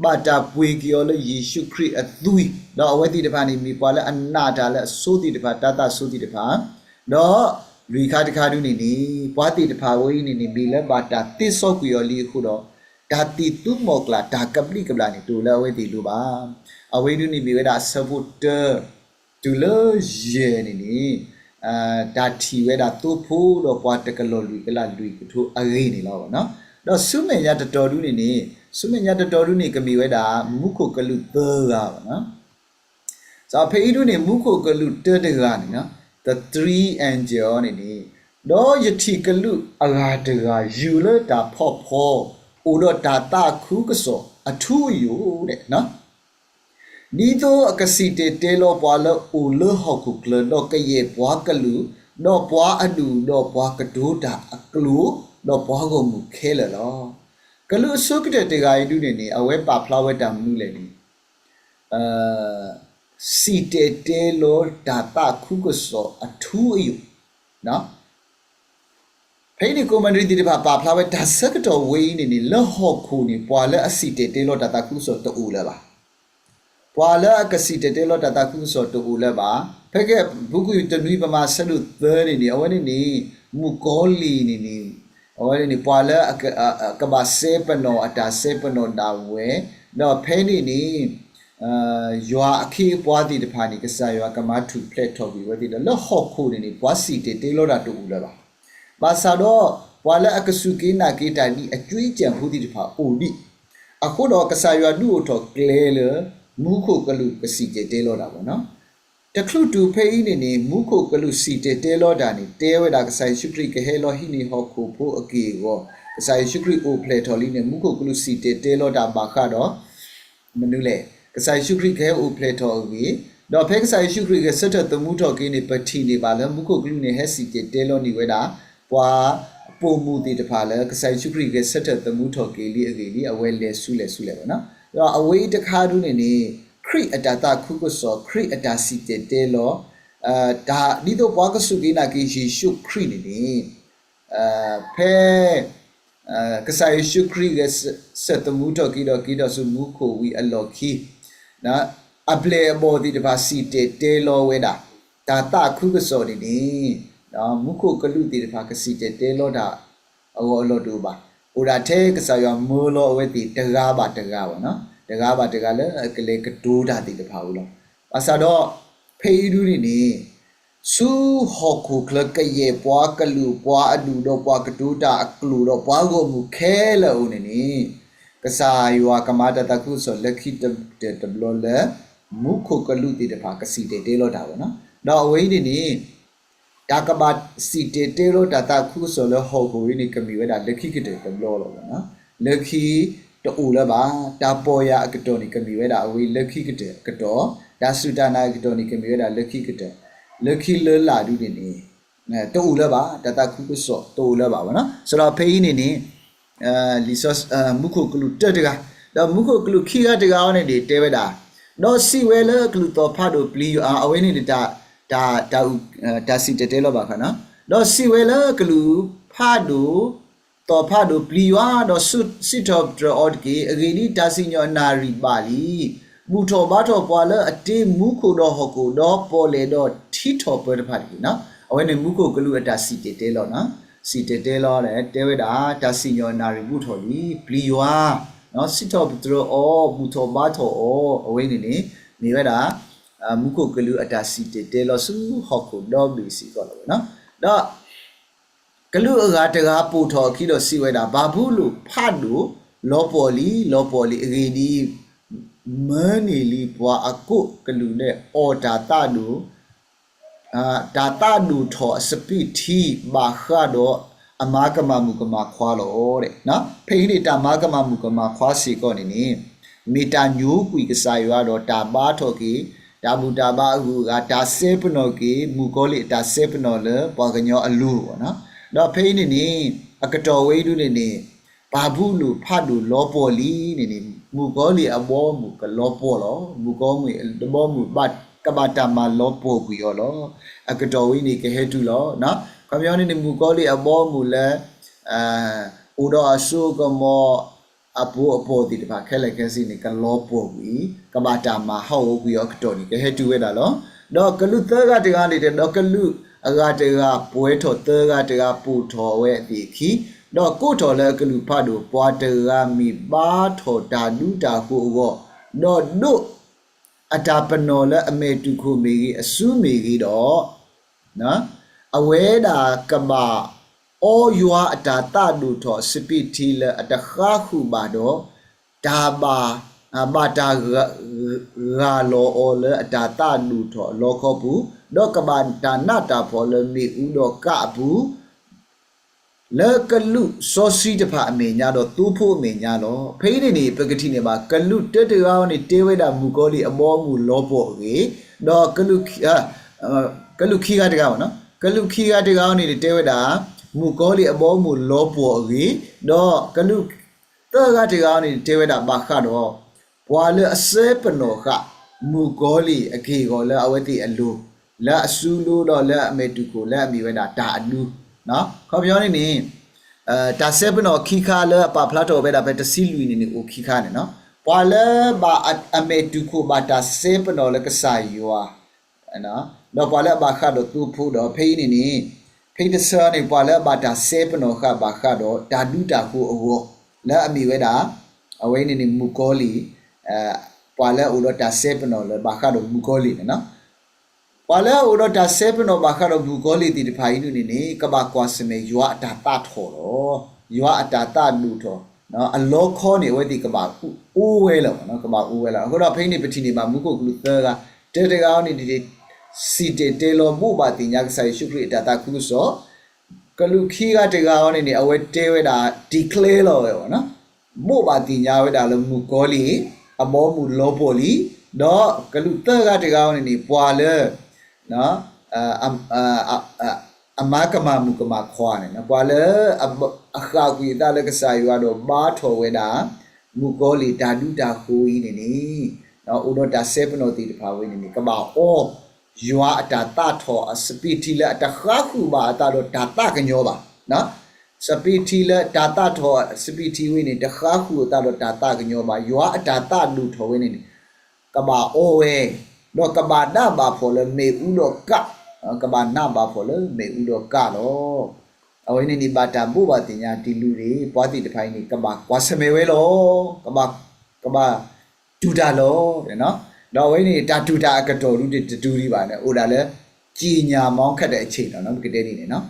ဘၣ်တၢ်ပှ့ၤက့ၤအီၤလၢယ့ၣ်ၡူးခရံာ်အသွံၣ်, ဒီးအဝဲသ့ၣ်တဖၣ်န့ၣ် မ့ၢ်ပှၤလၢအနာ်တၢ်လၢအဆိသ့ၣ်တဖၣ်, တၢ်သးဆိသ့ၣ်တဖၣ်, ဒီးလွံၢ်ခါတခါဒုန့ၣ်န့ၣ် ပှၤသ့ၣ်တဖၣ်ဝဲအံၤန့ၣ်န့ၣ် မ့ၢ်လၢဘၣ်တၢ်သ့စီကွံာ်အီၤလံအဃိဒီး တၢ်သံၣ်သူမီၢ်ကျၢ် တၢ်ကဘျံးကဘျၣ်န့ၣ် တအိၣ်လၢအဝဲသ့ၣ်အလိၤဘၣ်. အဝဲဒုန့ၣ်မ့ၢ်ဝဲဒၣ်အဆၢဖိတၢ တုၤလၢယဲၢ်န့ၣ်န့ၣ် တၢ်ထံၣ်ဝဲဒၣ်သိဖိဒီးပှၤတကလီၢ်လွံၢ်ကလးလွံၢ်ကထိအဂ့ၢ်န့ၣ်လီၤ. ဒီးဆူမဲာ်ညါတတီၤဒုန့ၣ်န့ၣ် ဆူမဲာ်ညါတတီၤဒုန့ၣ် ကမ့ၢ်ဝဲဒၣ် မူခိၣ်ကလူးသၢဂၤဘၣ်နီၤ. ဒီးဖဲအံၤဒုန့ၣ် မူခိၣ်ကလူးတၢတဂၤန့ၣ်နီၤ three angel န့ၣ်န့ၣ်, ဒီးယထံၣ်ကလူးအဂၤတဂၤ ယူၤလၢတၢ်ဖီၣ်ဖီ, အိၣ်ဒီးတၢ်သးခုကစီၣ်အထူအယိာ် ဒ်သိးအကစံၣ်တဲၤတဲလီၤပှၤလၢအအိၣ်လၢဟီၣ်ခိၣ်ချၢ, ဒီးကယဲၢ်ပှၤကလုာ်, ဒီးပှၤအဒူၣ်, ဒီးပှၤကတိၤတၢ်အကျိာ်, ဒီးပှၤဂီၢ်မုၢ်ခဲလၢာ်လီၤ. ကလူးအဆိကတၢၢ်တဂၤအံၤဒုန့ၣ်န့ၣ် အဝဲပာ်ဖျါဝဲတၢ်မနုၤလဲၣ်န့ၣ် စံၣ်တဲၤတဲလီၤတၢ်သးခုကစီၣ်အထူအယိာ်. ဖဲအံၤန့ၣ် ကိးမံၤဒံးသ့ၣ်တဖၣ်ပာ်ဖျါဝဲ တၢ်ဆၢကတီၢ်ဝဲအံၤန့ၣ်န့ၣ် လၢဟီၣ်ခိၣ်န့ၣ် ပှၤလၢအစံၣ်တဲၤတဲလီၤတၢ်သးခုကစီၣ်တအိၣ်လၢၤဘၣ်. ပှၤလၢအကစံၣ်တဲၤတဲလီၤတၢ်သးခုကစီၣ်တအိၣ်လၢၤဘၣ်. ဖဲကဲ ပူၤကွံာ်တနွံပမၤဆၢဒိၣ်သၢန့ၣ်န့ၣ် အဝဲန့ၣ်န့ၣ် မုၣ်ကီၤလံၢ်န့ၣ်န့ၣ် အဝဲန့ၣ်န့ၣ် ပှၤလၢအကဘၣ်စဲပနီၣ်အတၢ်စဲပနီၣ်ဒၣ်ဝဲ, ဒီးဖဲန့ၣ်န့ၣ် ယွၤအခ့အပှၤသ့ၣ်တဖၣ်န့ၣ် ကစၢ်ယွၤကမၤထူၣ်ဖျဲးထီၣ်ကွံာ်ဝဲသ့ၣ်ဒီး လၢဟီၣ်ခိၣ်န့ၣ်န့ၣ် ပှၤစံၣ်တဲၤတဲလီၤတၢ်တအိၣ်လၢၤဘၣ်. ဘၣ်ဆၣ်ဒီး ပှၤလၢအကစူၢ်က့ၤနာ်က့ၤတၢ်ဒ်အကြွေးကျန်ဖိသ့ၣ်တဖၣ်အိၣ်ဒံး. အဃိဒီး ကစၢ်ယွၤဒုးအိၣ်ထီၣ်ကျဲလၢ မူခိၣ်ကလူးကစံၣ်တဲၤတဲလီၤတၢ်ဘၣ်နီၤ. တချုးတုၤဖဲအံၤန့ၣ်န့ၣ် မူခိၣ်ကလူးစံၣ်တဲၤတဲလီၤတၢ်န့ၣ် တဲဝဲဒၣ်ကစၢ်ယ့ၣ်ၡူးခရံာ်ကဟဲလီၤဟံးန့ၢ်ဟီၣ်ခိၣ်ဖိအက့ၢ်အဂီၤ, ကစၢ်ယ့ၣ်ၡူးခရံာ်အိၣ်ဖျဲၣ်ထီၣ်လံန့ၣ် မူခိၣ်ကလူးစံၣ်တဲၤတဲလီၤတၢ်ဘၣ်ဃးဒီး မနုၤလဲၣ်, ကစၢ်ယ့ၣ်ၡူးခရံာ်ကဟဲအိၣ်ဖျဲၣ်ထီၣ်အဂ့ၢ်, ဒီးဖဲကစၢ်ယ့ၣ်ၡူးခရံာ်ဂဲၤဆၢထၢၣ်သမူထီၣ်က့ၤန့ၣ် ပထံၣ်န့ၢ်ဘၣ်လၢမူခိၣ်ကလူးန့ၣ် ဟဲစံၣ်တဲၤတဲလီၤန့ၢ်ဝဲဒၣ် ပှၤပိာ်မုၣ်သ့ၣ်တဖၣ်လၢ ကစၢ်ယ့ၣ်ၡူးခရံာ်ဂဲၤဆၢထၢၣ်သမူထီၣ်က့ၤလံအဂ့ၢ်န့ၣ် အဝဲလဲၤဆူလဲၣ်ဆူလဲၣ်ဘၣ်နီၤ. ဒီးအဝဲအံၤတခါဒုန့ၣ်န့ၣ် ခရံာ်အတၢ်သးခုကစီၣ်, ခရံာ်အတၢ်စံၣ်တဲၤတဲလီၤ တၢ်ဒ်သိးပှၤကစူၢ်က့ၤနာ်က့ၤယ့ၣ်ၡူးခရံာ်န့ၣ်န့ၣ် ဖဲ ကစၢ်ယ့ၣ်ၡူးခရံာ်ဂဲၤဆၢထၢၣ်သမူထီၣ်က့ၤဒီးက့ၤထီၣ်ဆူမူခိၣ်ဝံၤအလီၢ်ခံ အပျဲၢ်အဘီၣ်သ့ၣ်တဖၣ်စံၣ်တဲၤတဲလီၤဝဲဒၣ် တၢ်သးခုကစီၣ်န့ၣ်န့ၣ် မူခိၣ်ကလူးသ့ၣ်တဖၣ်ကစံၣ်တဲၤတဲလီၤတၢ်အဂီၢ်အလီၢ်တအိၣ်ဘၣ်. အိၣ်ဒၣ်ထဲကစၢ်ယွၤမၢလီၤအဝဲသ့ၣ်တဂၤဘၣ်တဂၤဘၣ်နီၤ, တဂၤဘၣ်တဂၤလၢအကလဲၤကတိၤတၢ်သ့ၣ်တဖၣ်ဝဲလီၤ. ဘၣ်ဆၣ်ဒီး ဖဲအံၤဒုန့ၣ်န့ၣ် ဆူဟီၣ်ခိၣ်ချၢကယဲၢ်ပှၤကလုာ် ပှၤအဒူၣ် ဒီးပှၤကတိၤတၢ်အကျိာ်ဒီးပှၤဂီၢ်မုၢ်ခဲလၢာ်အအိၣ်န့ၣ်န့ၣ် ကစၢ်ယွၤကမၤတၢ်သးခုကစီၣ်လၢခံကတၢၢ်တဘျီလၢ မူခိၣ်ကလူးသ့ၣ်တဖၣ်ကစံၣ်တဲၤတဲလီၤတၢ်ဘၣ်နီၤ. ဒီးအဝဲအံၤန့ၣ်န့ၣ် တၢ်ကဘၣ်စံၣ်တဲၤတဲလီၤတၢ်သးခုကစီၣ်လၢဟီၣ်ခိၣ်အံၤန့ၣ် ကမ့ၢ်ဝဲဒၣ်လၢခံကတၢၢ်တဘျီလီၤ. လၢခံတအိၣ်လၢၤဘၣ်. တၢ်ပီၢ်ယၢ်အကတီၢ်န့ၣ် ကမ့ၢ်ဝဲဒၣ်အဝဲလၢခံကတၢၢ်အကတီၢ်, တၢ်စူၢ်တၢ်နာ်အကတီၢ်န့ၣ် ကမ့ၢ်ဝဲဒၣ်လၢခံကတၢၢ်, လၢခံလၢလာ်ဒုန့ၣ်န့ၣ် တအိၣ်လၢၤဘၣ်, တၢ်သးခုကစီၣ်တအိၣ်လၢၤဘၣ်ဘၣ်နီၤ. စးဒီးဖဲအံၤန့ၣ်န့ၣ် လံာ်စီဆှံ မူခိၣ်ကလူးတၢတဂၤ, ဒီးမူခိၣ်ကလူးခံဂၤတဂၤအံၤန့ၣ်န့ၣ် တဲဝဲဒၣ်, ဒီးစံးဝဲလၢအကလူးသီၣ်ဖးဒိၣ်ပျံၤယွၤ, အဝဲန့ၣ်န့ၣ် တၢ်စံၣ်တဲၤတဲလီၤဘၣ်ဃးနီၤ, ဒီးစံးဝဲလၢအကလူးဖးဒိၣ် သီၣ်ဖးဒိၣ်ပျံၤယွၤ, ဒီးစံးထီၣ်ပတြၢၤအီၤတက့ၢ်. အဂ့ၢ်ဒ်အံၤ, တၢ်စံၣ်ညီၣ်အနၣ်ရံၣ်ဘၣ်လံ. ဘူၣ်ထီၣ်ဘါထီၣ်ပှၤလၢအတ့မူခိၣ်ဒီးဟီၣ်ခိၣ်, ဒီးပီၣ်လဲၣ်ဒီးထံထီၣ်ပၢၤတဖၣ်တက့ၢ်နီၤ. အဝဲန့ၣ်မူခိၣ်ကလူးအတၢ်စံၣ်တဲၤတဲလီၤနီၤ. စံၣ်တဲၤတဲလီၤန့ၣ် တဲဝဲဒၣ် တၢ်စံၣ်ညီၣ်အနၣ်ရံၣ်ဘူးထီၣ်လံ, ပျံၤယွၤ, စံးထီၣ်ပတြၢၤအီၤ, ဘူၣ်ထီၣ်ဘါထီၣ်အီၤ, အဝဲန့ၣ်န့ၣ် မ့ၢ်ဝဲဒၣ် မူခိၣ်ကလူးအတၢ်စံၣ်တဲၤတဲလီၤဆူဟီၣ်ခိၣ်ဒီဘ့ၣ်စ့ၢ်ကီးလီၤဝဲနီၤ. ဒီး ကလူးအဂၤတဂၤပိာ်ထီၣ်အခံဒီးစံးဝဲဒၣ်, ဘၤဘူလိၣ်ဖးဒိၣ် လီၤပှီၢ်လံ, လီၤပှီၢ်လံ. အဂ့ၢ်ဒ်အံၤ, မၢန့ၢ်လံပှၤအကိးကလုာ်ဒဲး အီၣ်တၢ်သးဒိၣ် တၢ်သးဒိၣ်ထီၣ်အစပံးထံ ဘၣ်ဃးဒီးအမၤကမၣ်မုၣ်ကမၣ်ခွါလီၤ. ဖဲအံၤန့ၣ် တၢ်မၤကမၣ်မုၣ်ကမၣ်ခွါစ့ၢ်ကီးန့ၣ်န့ၣ် မ့ၢ်တၢ်ညိကွံာ်ကစၢ်ယွၤဒီးတၢ်ဘါထီၣ်က့ၤ တၢ်ဘူၣ်တၢ်ဘါအဂုၤအဂၤ, တၢ်စဲပနီၣ်က့ၤ မုၣ်ကီၤလံၢ်အတၢ်စဲပနီၣ်လၢပှၤကညီအလိၤလီၤ. ဒီးဖဲအံၤန့ၣ်န့ၣ် အကတီၢ်ဝဲအံၤဒုန့ၣ်န့ၣ် ဘၤဘူလိၣ်ဖးဒိၣ်လီၤပှီၢ်လံန့ၣ်န့ၣ် မုၣ်ကီၤလံၢ်အဘီအမုၢ်ကလီၤပှီၢ်လီၤ. မုၣ်ကီၤလံၢ်အဘီအမုၢ်ကဘၣ်တၢ်မၤလီၤပှီၢ်ကွံာ်အီၤလီၤ. အကတီၢ်ဝဲအံၤန့ၣ် ကဟဲတုၤလီၤ. ခီပညီန့ၣ်န့ၣ် မုၣ်ကီၤလံၢ်အဘီအမုၢ်လၢ အိၣ်ဒီးအစိအကမီၤ အပူၤအပီၢ်သ့ၣ်တဖၣ်ခဲလၢာ်ခဲဆ့န့ၣ် ကလီၤပှီၢ်ကွံာ်, ကဘၣ်တၢ်မၤဟးဂီၤကွံာ်အီၤအကတီၢ်န့ၣ် ကဟဲတုၤဝဲဒၣ်လီၤ. ဒီးကလူးသၢဂၤတဂၤန့ၣ် ဒီးကလူးအဂၤတဂၤပှဲၤထီၣ်သၢဂၤတဂၤပိာ်ထီၣ်ဝဲအသ့ၣ်အခံ, ဒီးကိးထီၣ်လၢအကလူးဖးဒိၣ် ပှၤတဂၤမ့ၢ်ဘါထီၣ်တၢ်ဒူတၢ်ဃိၤအဂီၢ်, ဒီးဒိး အတၢ်ပနီၣ်လၢအမဲာ်တူၢ်ခိၣ်မ့ၢ်ဂ့ၤ, အစုမ့ၢ်ဂ့ၤဒီး အဝဲဒၣ်ကဘၣ်အီယွၤအတၢ်သးဒိၣ်ထီၣ်အစပံးထံလၢအတဃါဃုာ်ဘၣ်ဒီး တၢ်ဘၣ် ဘၣ်တၢ်ဂၢ်လီၤအီၤလၢအတၤသၣ်ဒိၣ်ထီၣ်အလီခီပူၤ, ဒီးကဘၣ်တၢ်နးတၢ်ဖှီၣ်လၢမ့ၣ်အူဒီးကၣ်အပူၤ လၢကလူးစီဆှံတဖၣ်အမဲာ်ညါဒီးသိဖိအမဲာ်ညါလီၤ. ဖဲအံၤန့ၣ်န့ၣ် ပကထံၣ်န့ၢ်ဘၣ် ကလူးတၢတဂၤအံၤန့ၣ် တဲဝဲဒၣ်မုၣ်ကီၤလံၢ်အဘီအမုၢ်လီၤပှီၢ်အဂ့ၢ်, ဒီး ကလူးခံဂၤတဂၤ, ကလူးခံဂၤတဂၤအံၤန့ၣ် တဲဝဲဒၣ် မုၣ်ကီၤလံၢ်အဘီအမုၢ်လီၤပှီၢ်အဂ့ၢ်, ဒီးကလူးသၢဂၤတဂၤအံၤန့ၣ် တဲဝဲဒၣ်ဘၣ်ဃးဒီး ပှၤလၢအစဲပနီၣ်ဃာ် မုၣ်ကီၤလံၢ်အက့ၢ်အဂီၤလၢအဝဲသ့ၣ်အလိၤ, လၢအစုလိဒီးလၢအမဲာ်တူၢ်ခိၣ်လၢအမ့ၢ်ဝဲဒၣ်တၢ်အဒူ, ခီပညီန့ၣ်န့ၣ် တၢ်စဲပနီၣ်ခံခါလၢအပာ်ဖျါထီၣ်ဝဲဒၣ်ဖဲတဆံလွံၢ်န့ၣ်န့ၣ် အိၣ်ခံခါန့ၣ်လီၤ. ပှၤလၢဘၣ်အမဲာ်တူၢ်ခိၣ်ဘၣ်တၢ်စဲပနီၣ်လၢကစၢ်ယွၤ ဒီးပှၤလၢအဘၣ်ဃးဒီးသိဖိဒီး ဖဲအံၤန့ၣ်န့ၣ် ဖဲတဆၢန့ၣ် ပှၤလၢအဘၣ်တၢ်စဲပနီၣ်ဃာ်ဘၣ်ဃးဒီးတၢ်ဒူတၢ်ဃိၤအဂီၢ် လၢအမ့ၢ်ဝဲဒၣ် အဝဲအံၤန့ၣ်န့ၣ် မုၣ်ကီၤလံၢ်, ပှၤလၢအအိၣ်ဒီးတၢ်စဲပနီၣ်လၢဘၣ်ဃးဒီးမုၣ်ကီၤလံၢ်န့ၣ်လီၤ. ပှၤလၢအအိၣ်ဒီးတၢ်စဲပနီၣ်ဘၣ်ဃးဒီးမုၣ်ကီၤလံၢ်သ့ၣ်တဖၣ်အံၤဒ်န့ၣ်န့ၣ် ကဘၣ်ကွၢ်ဆၢၣ်မဲာ်ယွၤအတၤသၣ်ထီၣ်လီၤ. ယွၤအတၤသၣ်ဒိၣ်ထီၣ် အလီခီန့ၣ် အဝဲသ့ၣ်ကဘၣ်အိၣ်ဝဲလီၤ, ကဘၣ်အိၣ်ဝဲလီၤ. အဃိဒီးဖဲအံၤန့ၣ် ပထံၣ်န့ၢ်ဘၣ်မူခိၣ်ကလူးသၢဂၤ, တၢတဂၤအံၤန့ၣ် စံၣ်တဲၤတဲလီၤဘိးဘၣ်သ့ၣ်ညါကစၢ်ယ့ၣ်ၡူးခရံာ်အတၤသၣ်ခုကစီၣ်, ကလူးခံဂၤတဂၤအံၤန့ၣ်န့ၣ် အဝဲတဲဝဲဒၣ် declare လီၤဝဲ ဘိးဘၣ်သ့ၣ်ညါဝဲဒၣ်လၢမုၣ်ကီၤလံၢ် အဘီအမုၢ်လီၤပှီၢ်လံ, ဒီးကလူးသၢဂၤတဂၤအံၤန့ၣ်န့ၣ် ပှၤလၢ အမၤကမၣ်မုၣ်ကမၣ်ခွါန့ၣ် ပှၤလၢအဃၣ်ကွံာ်အသးလၢကစၢ်ယွၤဒီးဘါထီၣ်ဝဲဒၣ် မုၣ်ကီၤလံၢ်တၢ်ဒူတၢ်ဃိၤအံၤန့ၣ်န့ၣ် အိၣ်ဒီးတၢ်စဲပနီၣ်သ့ၣ်တဖၣ်ဝဲန့ၣ်န့ၣ် ကဘၣ်အီ ယွၤအတၤသၣ်ထီၣ်အစပံးထံလၢအတဃါဃုာ်ဘၣ်အသးဒီးတၢ်သးကညီၤဘၣ်. စပံးထံလၢတၤသၣ်ထီၣ်အစပံးထံဝဲန့ၣ် တဃါဃုာ်အသးဒီးတၤသၣ်ကညီၤဘၣ်. ယွၤအတၤသၣ်ဒိၣ်ထီၣ်ဝဲန့ၣ်န့ၣ် ကဘၣ်အီဝဲ, ဒီးကဘၣ်နးဘၣ်ဖှီၣ်လၢမ့ၣ်အူဒီးကၣ်, ကဘၣ်နးဘၣ်ဖှီၣ်လၢမ့ၣ်အူဒီးကၣ်လီၤ. အဝဲန့ၣ်န့ၣ် ဘၣ်တၢ်ဘိးဘၣ်သ့ၣ်ညါတံလူးန့ၣ် ပှၤသ့ၣ်တဖၣ်အံၤန့ၣ် ကဘၣ်ကွၢ်ဆၢၣ်မဲာ်ဝဲလီၤ. ကဘၣ်, ကဘၣ်တူၢ်တၢ်လီၤ. ဒီးအဝဲန့ၣ် တၢ်တူၢ်တၢ်အကတီၢ်ဒုးတတူၢ်ဒံးဘၣ်န့ၣ် အိၣ်ဒၣ်လၢ ကြေညာမှောင်ခတ်တဲ့အချိန်လီၤ ပကတဲဒ်န့ၣ်လီၤ.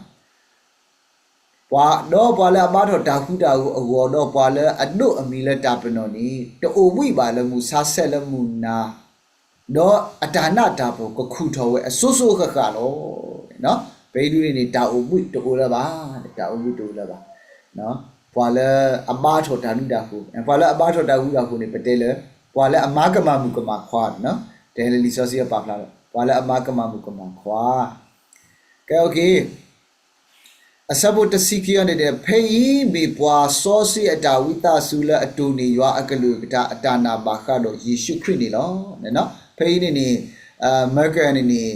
ပှၤ, ဒီးပှၤလၢအဘါထီၣ်တၢ်ဃူတၢ်ဖိးအဂီၢ် ဒီးပှၤလၢအဒိးအမံၤလၢတၢ်ပနီၣ်န့ၣ် တအိၣ်ဘှံးဘၣ်လၢမုၢ်ဆါဆဲးလၢမုၢ်နၤ, ဒီးအတၢ်နးတၢ်ဖှီၣ်ကခူၣ်ထီၣ်ဝဲအစိၤစိၤအဃၣ်ဃၣ်လီၤ. ပအံၤဒုးန့ၣ်န့ၣ် တၢ်အိၣ်ဘှံးတအိၣ်လၢၤဘၣ်, တၢ်အိၣ်ဘှံးတအိၣ်လၢၤဘၣ်. ပှၤလၢအဘါထီၣ်တၢ်ဒူတၢ်ဃိၤ, ပှၤလၢအဘါထီၣ်တၢ်ဃူတၢ်ဖိးန့ၣ် ပတဲလၢ ပှၤလၢအမၤကမၣ်မုၣ်ကမၣ်ခွါန့ၣ်လီၤ. တဲလၢလံာ်စီဆှံအပာ်ဖျါလီၤ ပှၤလၢအမၤကမၣ်မုၣ်ကမၣ်ခွါ. ကဲ, အဆၢဖိတဆံခံအံၤန့ၣ် ဖဲအံၤမ့ၢ်ပှၤစီဆှံအတၢ်ဝံသးစူၤလၢအတိၢ်န့ၢ်ယွၤအကလုၢ်ကထါအတၢ်နာ်ဘၣ်ဃးဒီးယ့ၣ်ၡူးခရံာ်န့ၣ်လီၤ. ဖဲအံၤန့ၣ်န့ၣ် မၢကၢၢ်န့ၣ်န့ၣ်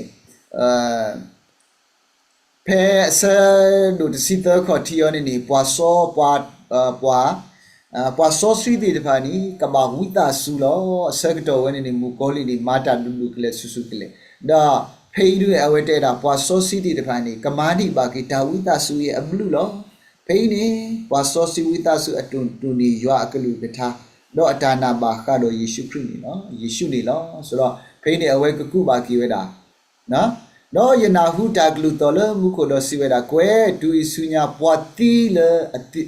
ဖဲအဆၢဒိၣ်တဆံသၢခီၣ်ထံးအံၤန့ၣ်န့ၣ် ပှၤစီ, ပှၤ, ပှၤစီဆှံသ့ၣ်တဖၣ်န့ၣ် ကဘၣ်ဝံသးစူၤလီၤ. အဆၢကတီၢ်ဝဲန့ၣ်န့ၣ် မုၣ်ကီၤလံၢ်န့ၣ် မၤတၢ်ဒိၣ်ဒိၣ်ကလဲာ်ဆူၣ်ဆူၣ်ကလဲာ်, ဒီးဖဲအံၤဒုးအဝဲတဲဒၣ် ပှၤစီဆှံသ့ၣ်တဖၣ်န့ၣ် ကမၤဒံးဘၣ်က့ၤတၢ်ဝံသးစူၤအံၤအဘျုးလီၤ. ဖဲအံၤန့ၣ် ပှၤစီဆှံဝံသးစူၤအတိၢ်န့ၢ်ယွၤအကလုၢ်ကထါ, ဒီးအတၢ်နာ်ဘၣ်ဃးဒီးယ့ၣ်ၡူးခရံာ်န့ၣ်လီၤ, ယ့ၣ်ၡူးန့ၣ်လီၤ. ဆိုတော့ ဖဲအံၤန့ၣ် အဝဲကကူးဘၣ်က့ၤဝဲဒၣ် ဒီးယနၢ်ဟူတၢ်ကလုၢ်သီၣ်လၢမူခိၣ်ဒီးစံးဝဲဒၣ်, ကွဲး, တုၤအံၤဆူညါပှၤသံလၢအသံ,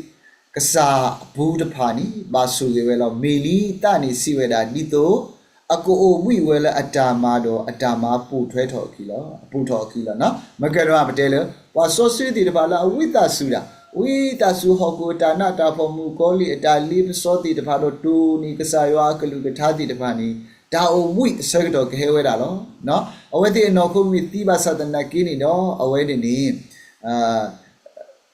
ကစၢ်အပူၤတဖၣ်န့ၣ် ဘၣ်ဆိၣ်ဂ့ၤဝဲလီၤ. မ့ၢ်လံ, သးန့ၣ်စံးဝဲဒၣ်, ဒ်သိးအကအိၣ်ဘှံးဝဲလၢအတၢ်မၤဒီး အတၢ်မၤပိာ်ထွဲထီၣ်အခံလီၤ, ပိာ်ထွဲထီၣ်အခံလီၤ. မ့ၢ်ကဲဒီးပတဲလၢ ပှၤစီဆှံသ့ၣ်တဖၣ်လၢအဝံသးစူၤဒၣ်, ဝံသးစူၤဟီၣ်ခိၣ်အတၢ်နးတၢ်ဖှီၣ် မုၣ်ကီၤလံၢ်အတၢ်လ့ပစီသ့ၣ်တဖၣ်ဒီး တိၢ်န့ၢ်ကစၢ်ယွၤအကလုၢ်ကထါသ့ၣ်တဖၣ်န့ၣ် တၢ်အိၣ်ဘှံးအဆၢကတီၢ်ကဟဲဝဲဒၣ်လီၤ. အဝဲသ့ၣ်အနီၢ်ခိမ့ၢ်သံဘၣ်ဆၣ်သနာ်က့န့ၣ်ဒီး အဝဲန့ၣ်န့ၣ်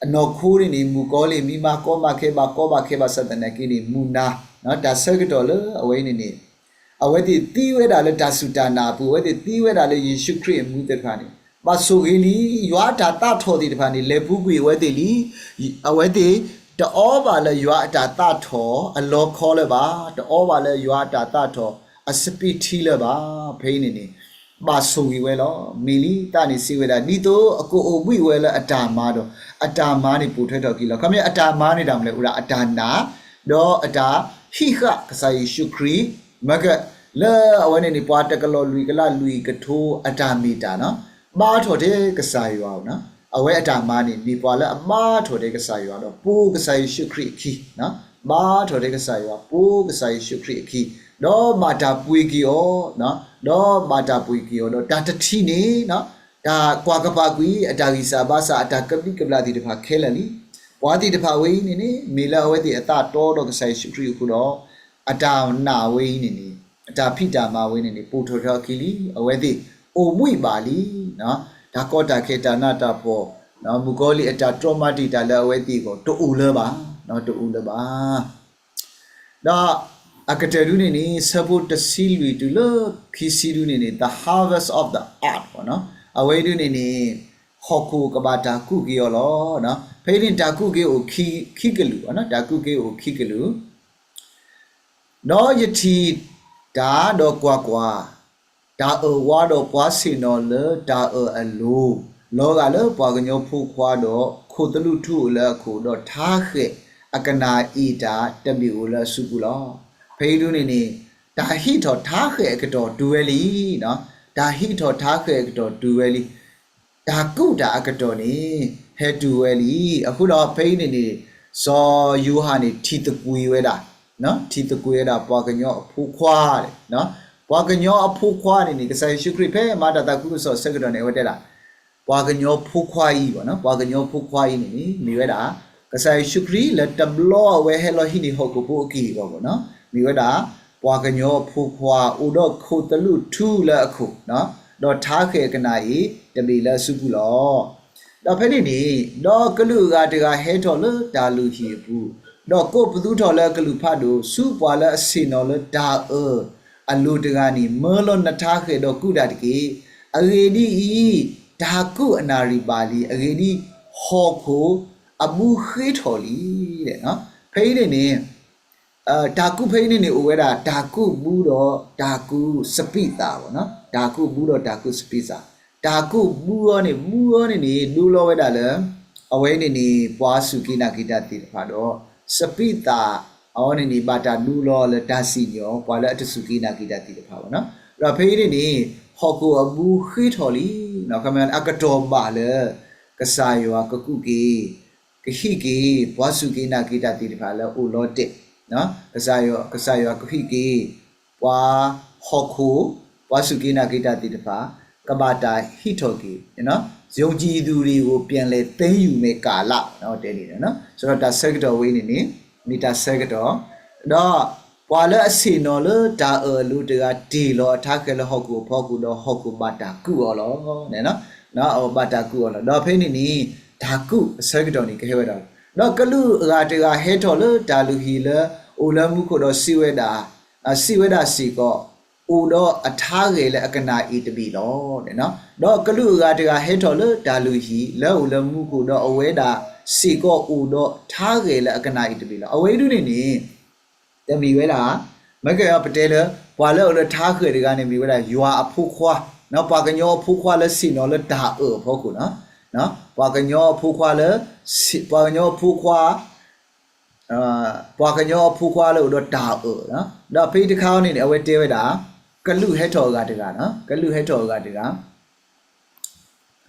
အနီၢ်ခိန့ၣ်န့ၣ် မုၣ်ကီၤလံၢ်မ့ၢ်မၤကီမၤခဲဘၣ်ကီဘၣ်ခဲဘၣ်ဆၣ်သနာ်က့န့ၣ် မုၢ်နၤ, တၢ်ဆၢကတီၢ်လၢအဝဲန့ၣ်န့ၣ် အဝဲသ့ၣ်သံဝဲဒၣ်လၢတၢ်စူၢ်တၢ်နာ်အပူၤ, အဝဲသ့ၣ်သံဝဲဒၣ်လၢယ့ၣ်ၡူးခရံာ်အမူသ့ၣ်တဖၣ်န့ၣ် ဘၣ်ဆိၣ်ဂ့ၤလံ, ယွၤအတၢ်သးထီၣ်သ့ၣ်တဖၣ်န့ၣ် လဲၤပူၤကွံာ်အဝဲသ့ၣ်လံ. အဝဲသ့ၣ်တအီဘၣ်လၢယွၤအတၢ်သးထီၣ်အလီခီလၢၤဘၣ်, တအီဘၣ်လၢယွၤအတၢ်သးထီၣ်အစပံးထံလၢၤဘၣ်. ဖဲအံၤန့ၣ်န့ၣ် ဘၣ်ဆိၣ်ဂ့ၤဝဲလီၤ. မ့ၢ်လံ, သးန့ၣ်စံးဝဲဒၣ်, ဒ်သိးအကအိၣ်ဘှံးဝဲလၢအတၢ်မၤဒီး အတၢ်မၤန့ၣ်ပိာ်ထွဲထီၣ်အခံလီၤ. ခီမ့ၢ်အတၢ်မၤန့ၣ်တၢ်မနုၤလဲၣ်, အိၣ်ဒၣ်အတၢ်နာ် ဒီးအတၢ်ဟံးဃာ်ကစၢ်ယ့ၣ်ၡူးခရံာ်, မ့ၢ်ကဲ လၢအဝဲန့ၣ်န့ၣ် ပှၤတကလီၤလွံၢ်ကလးလွံၢ်ကထိအတၢ်မ့ၢ်တၢ်န့ၣ် ဘါထီၣ်ထဲကစၢ်ယွၤ, အဝဲအတၢ်မၤန့ၣ် မ့ၢ်ပှၤလၢအဘါထီၣ်ထဲကစၢ်ယွၤဒီးပိာ်ကစၢ်ယ့ၣ်ၡူးခရံာ်အခံ, ဘါထီၣ်ထဲကစၢ်ယွၤ ပိာ်ကစၢ်ယ့ၣ်ၡူးခရံာ်အခံ, ဒီးဘၣ်တၢ်ပှ့ၤက့ၤအီၤ, ဒီးဘၣ်တၢ်ပှ့ၤက့ၤအီၤ, ဒီးတၢ်တထံၣ်န့ၣ် တၢ်ကွၢ်ကပၤကွံာ် အတၢ်ဂံၢ်စၢ်ဘါစၢ် အတၢ်ကဘျံးကဘျၣ်သ့ၣ်တဖၣ်ခဲလၢာ်လံ. ပှၤသ့ၣ်တဖၣ်ဝဲအံၤန့ၣ်န့ၣ် မ့ၢ်လၢအဝဲသ့ၣ်အသးတီဒီးကစၢ်ယ့ၣ်ၡူးခရံာ်အဃိဒီး အတၢ်နာ်ဝဲအံၤန့ၣ်န့ၣ် အတၢ်ဖံးတၢ်မၤဝဲန့ၣ်န့ၣ် ပိာ်ထီၣ်ထီအခံလံ. အဝဲသ့ၣ်အိၣ်ဘှံးဘၣ်လံ. တၢ်ကီတၢ်ခဲ တၢ်နးတၢ်ဖှီၣ် မုၣ်ကီၤလံၢ်အတၢ်တြီမၤတံာ်တာ်လၢအဝဲသ့ၣ်အဂီၢ် တအိၣ်လၢၤဘၣ်, တအိၣ်လၢၤဘၣ်. ဒီးအကတၢၢ်ဒုန့ၣ်န့ၣ် ဆၢဖိတဆံလွံၢ်တုၤလၢခံဆံဒုန့ၣ်န့ၣ် the harvest of the earth အဝဲဒုန့ၣ်န့ၣ် ဟီၣ်ခိၣ်ကဘၣ်တၢ်ကူးက့ၤအီၤလီၤ. ဖဲအံၤန့ၣ် တၢ်ကူးက့ၤအိၣ်ခံကလုာ်, တၢ်ကူးက့ၤအိၣ်ခံကလုာ် ဒီးယထံၣ်တၢ်ဒီးကွၢ်ကွၢ်, တၢ်အၢၣ်ဝါဒီးပှၤဆ့ၣ်နီၤလၢတၢ်အၢၣ်အလိၤ, လီၤဂာ်လၢပှၤကညီဖိခွါဒီး ခိၣ်သလုးထူအိၣ်လၢအခိၣ်, ဒီးထါဃဲာ်အကနၣ်အ့ၣ်တၢ်တဘ့ၣ်အိၣ်လၢအစုပူၤလီၤ. ဖဲအံၤဒုန့ၣ်န့ၣ် တၢ်ဟံးထီၣ်ထါဃဲာ်အကတီၢ်တုၤဝဲလံ. တၢ်ဟံးထီၣ်ထါဃဲ်အကတီၢ်တုၤဝဲလံ. တၢ်ကူးတၢ်အကတီၢ်န့ၣ် ဟဲတုၤဝဲလံ. အဃိဒီးဖဲအံၤန့ၣ်န့ၣ် စီၤယိၤဟၣ်န့ၣ် ထံၣ်သကွံာ်ဝဲဒၣ်, ထံၣ်သကွံာ်ဝဲဒၣ်ပှၤကညီအဖိခွါ, ပှၤကညီအဖိခွါန့ၣ်န့ၣ် ကစၢ်ယ့ၣ်ၡူးခရံာ်ဖဲမၤတၢ်သးခုကစီၣ်အဆၢကတီၢ်န့ၣ် အဝဲတဲဒၣ် ပှၤကညီဖိခွါအံၤ, ပှၤကညီဖိခွါအံၤန့ၣ်န့ၣ် မ့ၢ်ဝဲဒၣ် ကစၢ်ယ့ၣ်ၡူးခရံာ်လၢတဘျီအဝဲဟဲလီၤဟံးန့ၢ်ဟီၣ်ခိၣ်ဖိအက့ၢ်အဂီၤ, မ့ၢ်ဝဲဒၣ် ပှၤကညီအဖိခွါ အိၣ်ဒီးခိၣ်သလုးထူလၢအခိၣ်, ဒီးထါဃဲာ်အကနၣ်အ့ၣ်တဘ့ၣ်လၢအစုပူၤလီၤ. ဒီးဖဲန့ၣ်န့ၣ် ဒီးကလုာ်အဂၤတဂၤဟဲထီၣ်လၢတၢ်လုၢ်ဟံၣ်အပူၤ, ဒီးကိးပသူထီၣ်လၢအကလုၢ်ဖးဒိၣ်, ဆူပှၤလၢအဆ့ၣ်နီၤလၢတၢ်အၢၣ်အလိၤတဂၤန့ၣ်, မၢလီၤနထါဃဲာ်ဒီးကူးတၢ်တက့ၢ်. အဂ့ၢ်ဒ်အံၤ, တၢ်ကူးအနၣ်ရံၣ်ဘၣ်လံ. အဂ့ၢ်ဒ်အံၤ, ဟီၣ်ခိၣ်အဘုဃ့ထီၣ်လံ. ဖဲအံၤန့ၣ်န့ၣ် တၢ်ကူးဖဲအံၤန့ၣ်န့ၣ် အိၣ်ဝဲဒၣ် တၢ်ကူးဘုဒီးတၢ်ကူးစပံးသၣ်, တၢ်ကူးဘုဒီးတၢ်ကူးစပံးသၣ်. တၢ်ကူးဘုအီၤန့ၣ်, ဘုအီၤန့ၣ်န့ၣ် ဒိလီၤဝဲဒၣ်လၢ အဝဲန့ၣ်န့ၣ် ပှၤစူၢ်က့ၤနာ်က့ၤတၢ်သ့ၣ်တဖၣ်ဒီး စပံးသၣ်အီၤန့ၣ်န့ၣ် ဘၣ်တၢ်ဒိလီၤလၢတၢ်စံၣ်ညီၣ် ပှၤလၢအတစူၢ်က့ၤနာ်က့ၤတၢ်သ့ၣ်တဖၣ်ဘၣ်. ဒီးဖဲအံၤန့ၣ်န့ၣ် ဟီၣ်ခိၣ်အဘုဃ့ထီၣ်လံ. အကတီၢ်ဘၣ်လၢ ကစၢ်ယွၤကကူးက့ၤ ကဟံးက့ၤ ပှၤစူၢ်က့ၤနာ်က့ၤတၢ်သ့ၣ်တဖၣ်လၢအအိၣ်လီၤတဲာ်, ကစၢ်ယွၤ, ကစၢ်ယွၤကဟံးက့ၤ ပှၤဟီၣ်ခိၣ်, ပှၤစူၢ်က့ၤနာ်က့ၤတၢ်သ့ၣ်တဖၣ် ကဘၣ်တၢ်ဟံးထီၣ်က့ၤ, ယုံကြည်သူတွေကို ပြန်လည်သိမ်းယူမည့်ကာလ တဲန့ၣ်, ဆိုတော့ တၢ်ဆၢကတီၢ်ဝဲအံၤန့ၣ်န့ၣ် မ့ၢ်တၢ်ဆၢကတီၢ်, ဒီးပှၤလၢအဆ့ၣ်နီၤလၢတၢ်အၢၣ်အလိၤတဂၤ တ့ၢ်လီၤအထါဃဲာ်လၢဟီၣ်ခိၣ်အဖီခိၣ် ဒီးဟီၣ်ခိၣ်ဘၣ်တၢ်ကူးအီၤလီၤ. ဘၣ်တၢ်ကူးအီၤလီၤ. ဒီးဖဲန့ၣ်န့ၣ် တၢ်ကူးအဆၢကတီၢ်န့ၣ် ကဟဲဝဲဒၣ်, ဒီးကလုာ်အဂၤတဂၤဟဲထီၣ်လၢတၢ်လုၢ်ဟံၣ်လၢအိၣ်လၢမူခိၣ်ဒီးစံးဝဲဒၣ်, စံးဝဲဒၣ်စ့ၢ်ကီး, အိၣ်ဒီးအထါဂဲၤလၢအကနၣ်အ့ၣ်တဘ့ၣ်လီၤ. ဒီးကလုာ်အဂၤတဂၤဟဲထီၣ်လၢတၢ်လုၢ်ဟံၣ်လၢအိၣ်လၢမူခိၣ် ဒီးအဝဲဒၣ်စ့ၢ်ကီးအိၣ်ဒီးထါဂဲၤလၢအကနၣ်အ့ၣ်တဘ့ၣ်လီၤ. အဝဲအံၤဒုန့ၣ်န့ၣ် တမ့ၢ်ဝဲဒၣ်, မ့ၢ်ကပတဲလၢ ပှၤလၢအအိၣ်လၢထါဃဲာ်တဂၤန့ၣ် မ့ၢ်ဝဲဒၣ်ယွၤအဖိခွါ, ပှၤကညီအဖိခွါလၢဆ့ၣ်နီၤလၢတၢ်အၢၣ်အဖီခိၣ်လီၤ. ပှၤကညီအဖိခွါလၢ, ပှၤကညီအဖိခွါ, ပှၤကညီအဖိခွါလၢအိၣ်ဒီးတၢ်အၢၣ်, ဒီးဖဲအံၤတခါအံၤန့ၣ်န့ၣ် အဝဲတဲဝဲဒၣ် ကလုာ်ဟဲထီၣ်အဂၤတဂၤ, ကလုာ်ဟဲထီၣ်အဂၤတဂၤ ဒီးက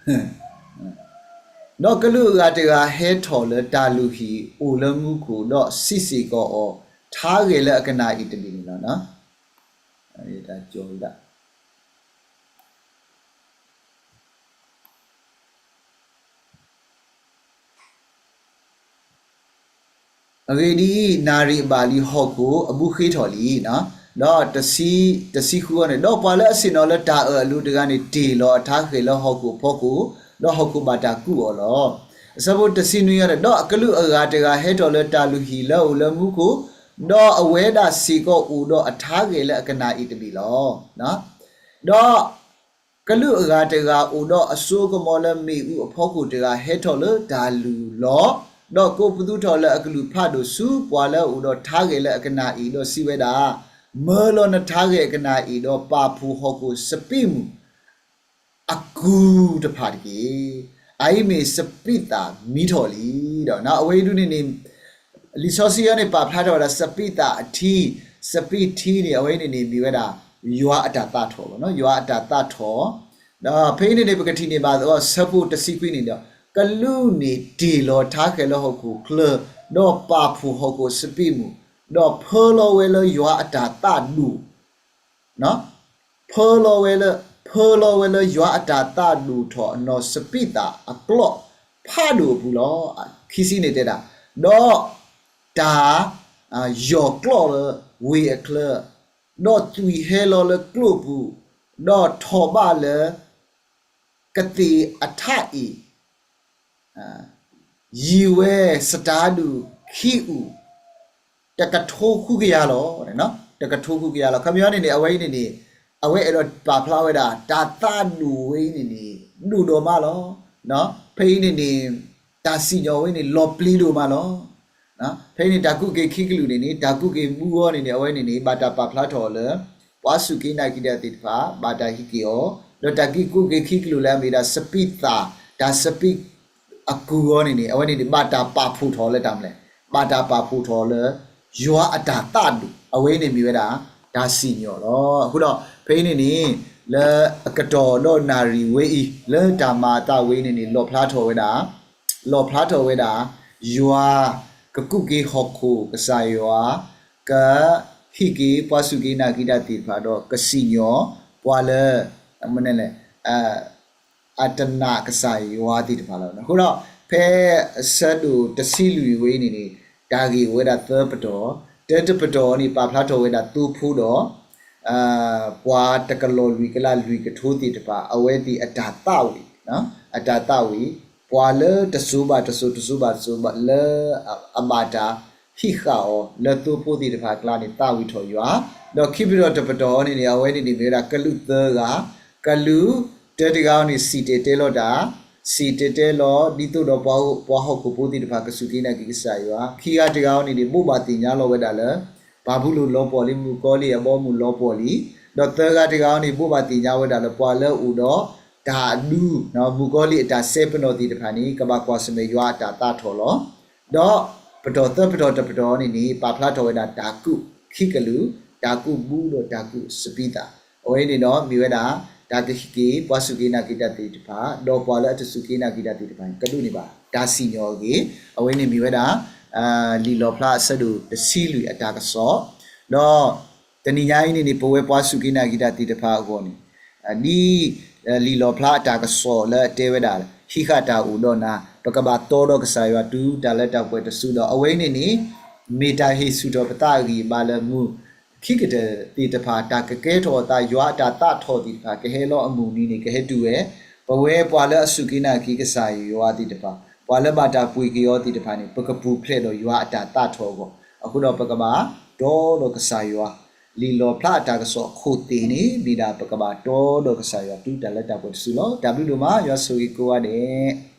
လုာ်အဂၤတဂၤဟဲထီၣ်လၢတၢ်လုၢ်ဟံၣ်အိၣ်လၢမူခိၣ် ဒီးစံးစ့ၢ်ကီးအီၤ, ထါဂဲၤလၢအကနၣ်အ့ၣ်တဘ့ၣ်န့ၣ်လီၤ. အဂ့ၢ်ဒ်အံၤ, နၣ်ရံၣ်ဘၣ်လံ, ဟီၣ်ခိၣ်အဘုဃ့ထီၣ်လံ, ဒီးတဆံဃုန့ၣ်, ဒီးပှၤလၢအဆ့ၣ်နီၤလၢတၢ်အၢၣ်အလိၤတဂၤန့ၣ် တ့ၢ်လီၤအထါဃဲာ်လၢဟီၣ်ခိၣ်အဖီခိၣ်, ဒီးဟီၣ်ခိၣ်ဘၣ်တၢ်ကူးအီၤလီၤ. အဆၢဖိတဆံနွံန့ၣ်, ဒီးအကလုာ်အဂၤတဂၤဟဲထီၣ်လၢတၢ်လုၢ်ဟံၣ်လၢအိၣ်လၢမူခိၣ်, ဒီးအဝဲဒၣ်စ့ၢ်ကီးအိၣ်ဒီးအထါဂဲၤလၢအကနၣ်အ့ၣ်တဘ့ၣ်လီၤ. ဒီးကလုာ်အဂၤတဂၤအိၣ်ဒီးအစိကမီၤလၢမ့ၣ်အူအဖီခိၣ်တဂၤ ဟဲထီၣ်လၢတၢ်လုၢ်လီၤ, ဒီးကိးပသူထီၣ်လၢအကလုၢ်ဖးဒိၣ်ဆူပှၤလၢအအိၣ်ဒီးထါဂဲၤလၢအကနၣ်အ့ၣ် ဒီးစံးဝဲဒၣ်, မၢလီၤနထါဂဲၤအကနၣ်အ့ၣ် ဒီးပာ်ဖှိၣ်ဟီၣ်ခိၣ်စပံးမုၢ် အကူၢ်တဖၣ်တက့ၢ်. အအံၤမ့ၢ်စပံးသၣ်မံထီၣ်လံ. ဒီးအဝဲအံၤဒုန့ၣ်န့ၣ် လံာ်စီဆှံအံၤန့ၣ် ပာ်ဖျါထီၣ်ဝဲဒၣ် စပံးသၣ်အထံ, စပံးထံန့ၣ် အဝဲအံၤန့ၣ်န့ၣ် မ့ၢ်ဝဲဒၣ် ယွၤအတၢ်သးထီၣ်လီၤ. ယွၤအတၢ်သးထီၣ်, ဒီးဖဲအံၤန့ၣ်န့ၣ် ပကထံၣ်န့ၢ်ဘၣ်သီ ဆၢဖိတဆံခွံန့ၣ်ဒီး ကလုာ်န့ၣ်တ့ၢ်လီၤထါဃဲၤလၢဟီၣ်ခိၣ်ချၢ, ဒီးပာ်ဖှိၣ်ဟီၣ်ခိၣ်စပံးမုၢ် ဒီးဖၢလီၤဝဲလၢယွၤအတၢ်သးဒိၣ်, ဖၢလီၤဝဲလၢ, ဖၢလီၤဝဲလၢယွၤအတၢ်သးဒိၣ်ထီၣ်အနီၢ်စပံးသၣ်အကျီၢ်ဖးဒိၣ်အပူၤလီၤ. ခံဆံန့ၣ်တဲဒၣ်, ဒီးတၢ်ယီၢ်ကျီၢ်လၢဝ့ၢ်အချၢ, ဒီးသွံၣ်ဟဲလီၤလၢကျိၣ်ပူၤ, ဒီးထီၣ်ဘၣ်လၢကသ့ၣ်အထးအံၤ ယံၤဝဲစတၤဒူၣ်ခံအူၣ် တကထိဃုကယၤလီၤ. တကထိဃုကယၤလီၤ. ခီပညီန့ၣ်န့ၣ် အဝဲအံၤန့ၣ်န့ၣ် အဝဲအဲၣ်ဒိးပာ်ဖျါဝဲဒၣ် တၢ်သးဒိၣ်ဝဲအံၤန့ၣ်န့ၣ် ဒိၣ်ဒိၣ်မးလီၤ. ဖဲအံၤန့ၣ်န့ၣ် တၢ်စံၣ်ညီၣ်ဝဲန့ၣ် လီၤပျံၤဒိၣ်မးလီၤ. ဖဲအံၤန့ၣ် တၢ်ကူၣ်က့ၤခံကလုာ်န့ၣ်န့ၣ် တၢ်ကူၣ်က့ၤမူအီၤန့ၣ်န့ၣ် အဝဲန့ၣ်န့ၣ် ဘၣ်တၢ်ပာ်ဖျါထီၣ်အီၤလၢ ပှၤစူၢ်က့ၤနာ်က့ၤတၢ်သ့ၣ်တဖၣ် ဘၣ်တၢ်ဟံးက့ၤအီၤ, ဒီးတၢ်ကူၣ်က့ၤခံကလုာ်လၢအမ့ၢ်ဒၣ်စပံးသၣ်, တၢ်စပံးအကူၢ်အီၤန့ၣ်န့ၣ် အဝဲန့ၣ်န့ၣ် ဘၣ်တၢ်ပာ်ဖှိၣ်ထီၣ်လၢတၢ်မနုၤလဲၣ်, ဘၣ်တၢ်ပာ်ဖှိၣ်ထီၣ်လၢ ယွၤအတၢ်သးဒိၣ်, အဝဲအံၤန့ၣ်မ့ၢ်ဝဲဒၣ် တၢ်စံၣ်ညီၣ်လီၤ. အဃိဒီး ဖဲအံၤန့ၣ်န့ၣ် လၢအကတီၢ်ဒီးနၣ်ရံၣ်ဝဲအံၤ လၢတၢ်မၤအသးဝဲအံၤန့ၣ်န့ၣ် လီၣ်ဖျါထီၣ်ဝဲဒၣ် လီၣ်ဖျါထီၣ်ဝဲဒၣ် ယွၤကကူၣ်က့ၤဟီၣ်ခိၣ်ကစၢ်ယွၤ, ကဟံးက့ၤပှၤစူၢ်က့ၤနာ်က့ၤတၢ်သ့ၣ်တဖၣ်ဒီး ကစံၣ်ညီၣ်ပှၤလၢ မနုၤလဲၣ် အတနာ်ကစၢ်ယွၤသ့ၣ်တဖၣ်လီၤ. အဃိဒီး ဖဲအဆၢဒိၣ်တဆံလွံၢ်ဝဲအံၤန့ၣ်န့ၣ် တၢ်ဂ့ၢ်အိၣ်ဝဲဒၣ်သၢပတီၢ်, တၢတပတီၢ်န့ၣ် ပာ်ဖျါထီၣ်ဝဲဒၣ်သိဖိဒီး ပှၤတကလီၢ်လွံၢ်ကလးလွံၢ်ကထိသ့ၣ်တဖၣ် အဝဲသ့ၣ်အတၢ်သးဝံၣ်, အတၢ်သးဝံၣ်, ပှၤလၢတစိၤဘၣ်တစိၤ တစိၤဘၣ်တစိၤဘၣ်လၢအဘၣ်တၢ်ဟံးဃာ်အီၤလၢသိဖိသ့ၣ်တဖၣ်အကျါန့ၣ် သးဝံၣ်ထီၣ်ယွၤ, ဒီးခံပတီၢ်တပတီၢ်န့ၣ်န့ၣ် အဝဲန့ၣ်န့ၣ် မ့ၢ်ဝဲဒၣ်ကလူးသၢဂၤ, ကလူးတၢတဂၤအံၤန့ၣ် စံၣ်တဲၤတဲလီၤတၢ်, စံၣ်တဲၤတဲလီၤ ဒ်သိးဒီးပှၤဟီၣ်ခိၣ်ဖိသ့ၣ်တဖၣ် ကစူၢ်က့ၤနာ်က့ၤကစၢ်ယွၤ, ခံဂၤတဂၤအံၤန့ၣ်န့ၣ် ဘိးဘၣ်သ့ၣ်ညါလီၤဝဲဒၣ်လၢ ဘၤဘူလိၣ်လီၤပှီၢ်လံ, မုၣ်ကီၤလံၢ်အဘီအမုၢ်လီၤပှီၢ်လံ, ဒီးသၢဂၤတဂၤအံၤန့ၣ် ဘိးဘၣ်သ့ၣ်ညါဝဲဒၣ်လၢပှၤလၢအအိၣ်ဒီးတၢ်အဒူ, မုၣ်ကီၤလံၢ်အတၢ်စဲပနီၣ်သ့ၣ်တဖၣ်န့ၣ် ကဘၣ်ကွၢ်ဆၢၣ်မဲာ်ယွၤအတၢ်သးထီၣ်လီၤ. ဒီးပတီၢ်သၢပတီၢ်တပတီၢ်န့ၣ်န့ၣ် ပာ်ဖျါထီၣ်ဝဲဒၣ်တၢ်ကူၣ်ခံကလုာ်, တၢ်ကူၣ်ဘူးဒီးတၢ်ကူၣ်စပံးသၣ်, အဝဲန့ၣ်ဒီးမ့ၢ်ဝဲဒၣ် တၢ်ကဟံးက့ၤ ပှၤစူၢ်က့ၤနာ်က့ၤတၢ်သ့ၣ်တဖၣ် ဒီးပှၤလၢအတစူၢ်က့ၤနာ်က့ၤတၢ်သ့ၣ်တဖၣ်န့ၣ် ကဒိးန့ၢ်ဘၣ် တၢ်စံၣ်ညီၣ်အဂ့ၢ်, အဝဲန့ၣ်မ့ၢ်ဝဲဒၣ် လံာ်လီၣ်ဖျါအဆၢဒိၣ်တဆံလွံၢ်အတၢ်ကစီၣ်, ဒီး တနံၤညါအံၤန့ၣ်န့ၣ် ပဝဲပှၤစူၢ်က့ၤနာ်က့ၤတၢ်သ့ၣ်တဖၣ်အဂီၢ်န့ၣ် ဒ် လံာ်လီၣ်ဖျါအတၢ်ကစီၣ်လၢအတဲဝဲဒၣ် ဟံးဃာ်တၢ်အိၣ်ဒီးနၤ, ပကဘၣ်တီဒီးကစၢ်ယွၤတုၤတၢ်လၢတၢ်ပှဲၤတစုဒီး အဝဲအံၤန့ၣ်န့ၣ် မ့ၢ်တၢ်ဟ့ၣ်ဆူၣ်ထီၣ်ပသးအဂံၢ်အဘါလၢမူခံကတၢၢ်သ့ၣ်တဖၣ် တၢ်ကကဲထီၣ်အသး ယွၤအတၢ်သးထီၣ်သ့ၣ်တဖၣ် ကဟဲလီၤအမုၢ်နံၤန့ၣ် ကဟဲတုၤဝဲ, ပဝဲပှၤလၢအစူၢ်က့ၤနာ်က့ၤကစၢ်ယွၤသ့ၣ်တဖၣ် ပှၤလၢဘၣ်တၢ်ပှ့ၤက့ၤအီၤသ့ၣ်တဖၣ်န့ၣ် ပကပူၤဖျဲးဒီးယွၤအတၢ်သးထီၣ်အဂီၢ်, အဃိဒီးပကဘၣ်တီဒီးကစၢ်ယွၤ, လံာ်လီၣ်ဖျါအတၢ်ကစီၣ်အခိၣ်သ့ၣ်န့ၣ် မ့ၢ်ဒၣ်ပကဘၣ်တီဒီးကစၢ်ယွၤတုၤတၢ်လၢတၢ်ပှဲၤတစုလီၤ. တၢ်ဘျုးဒိၣ်မး ယွၤဆိၣ်ဂ့ၤကိးဂၤဒဲး.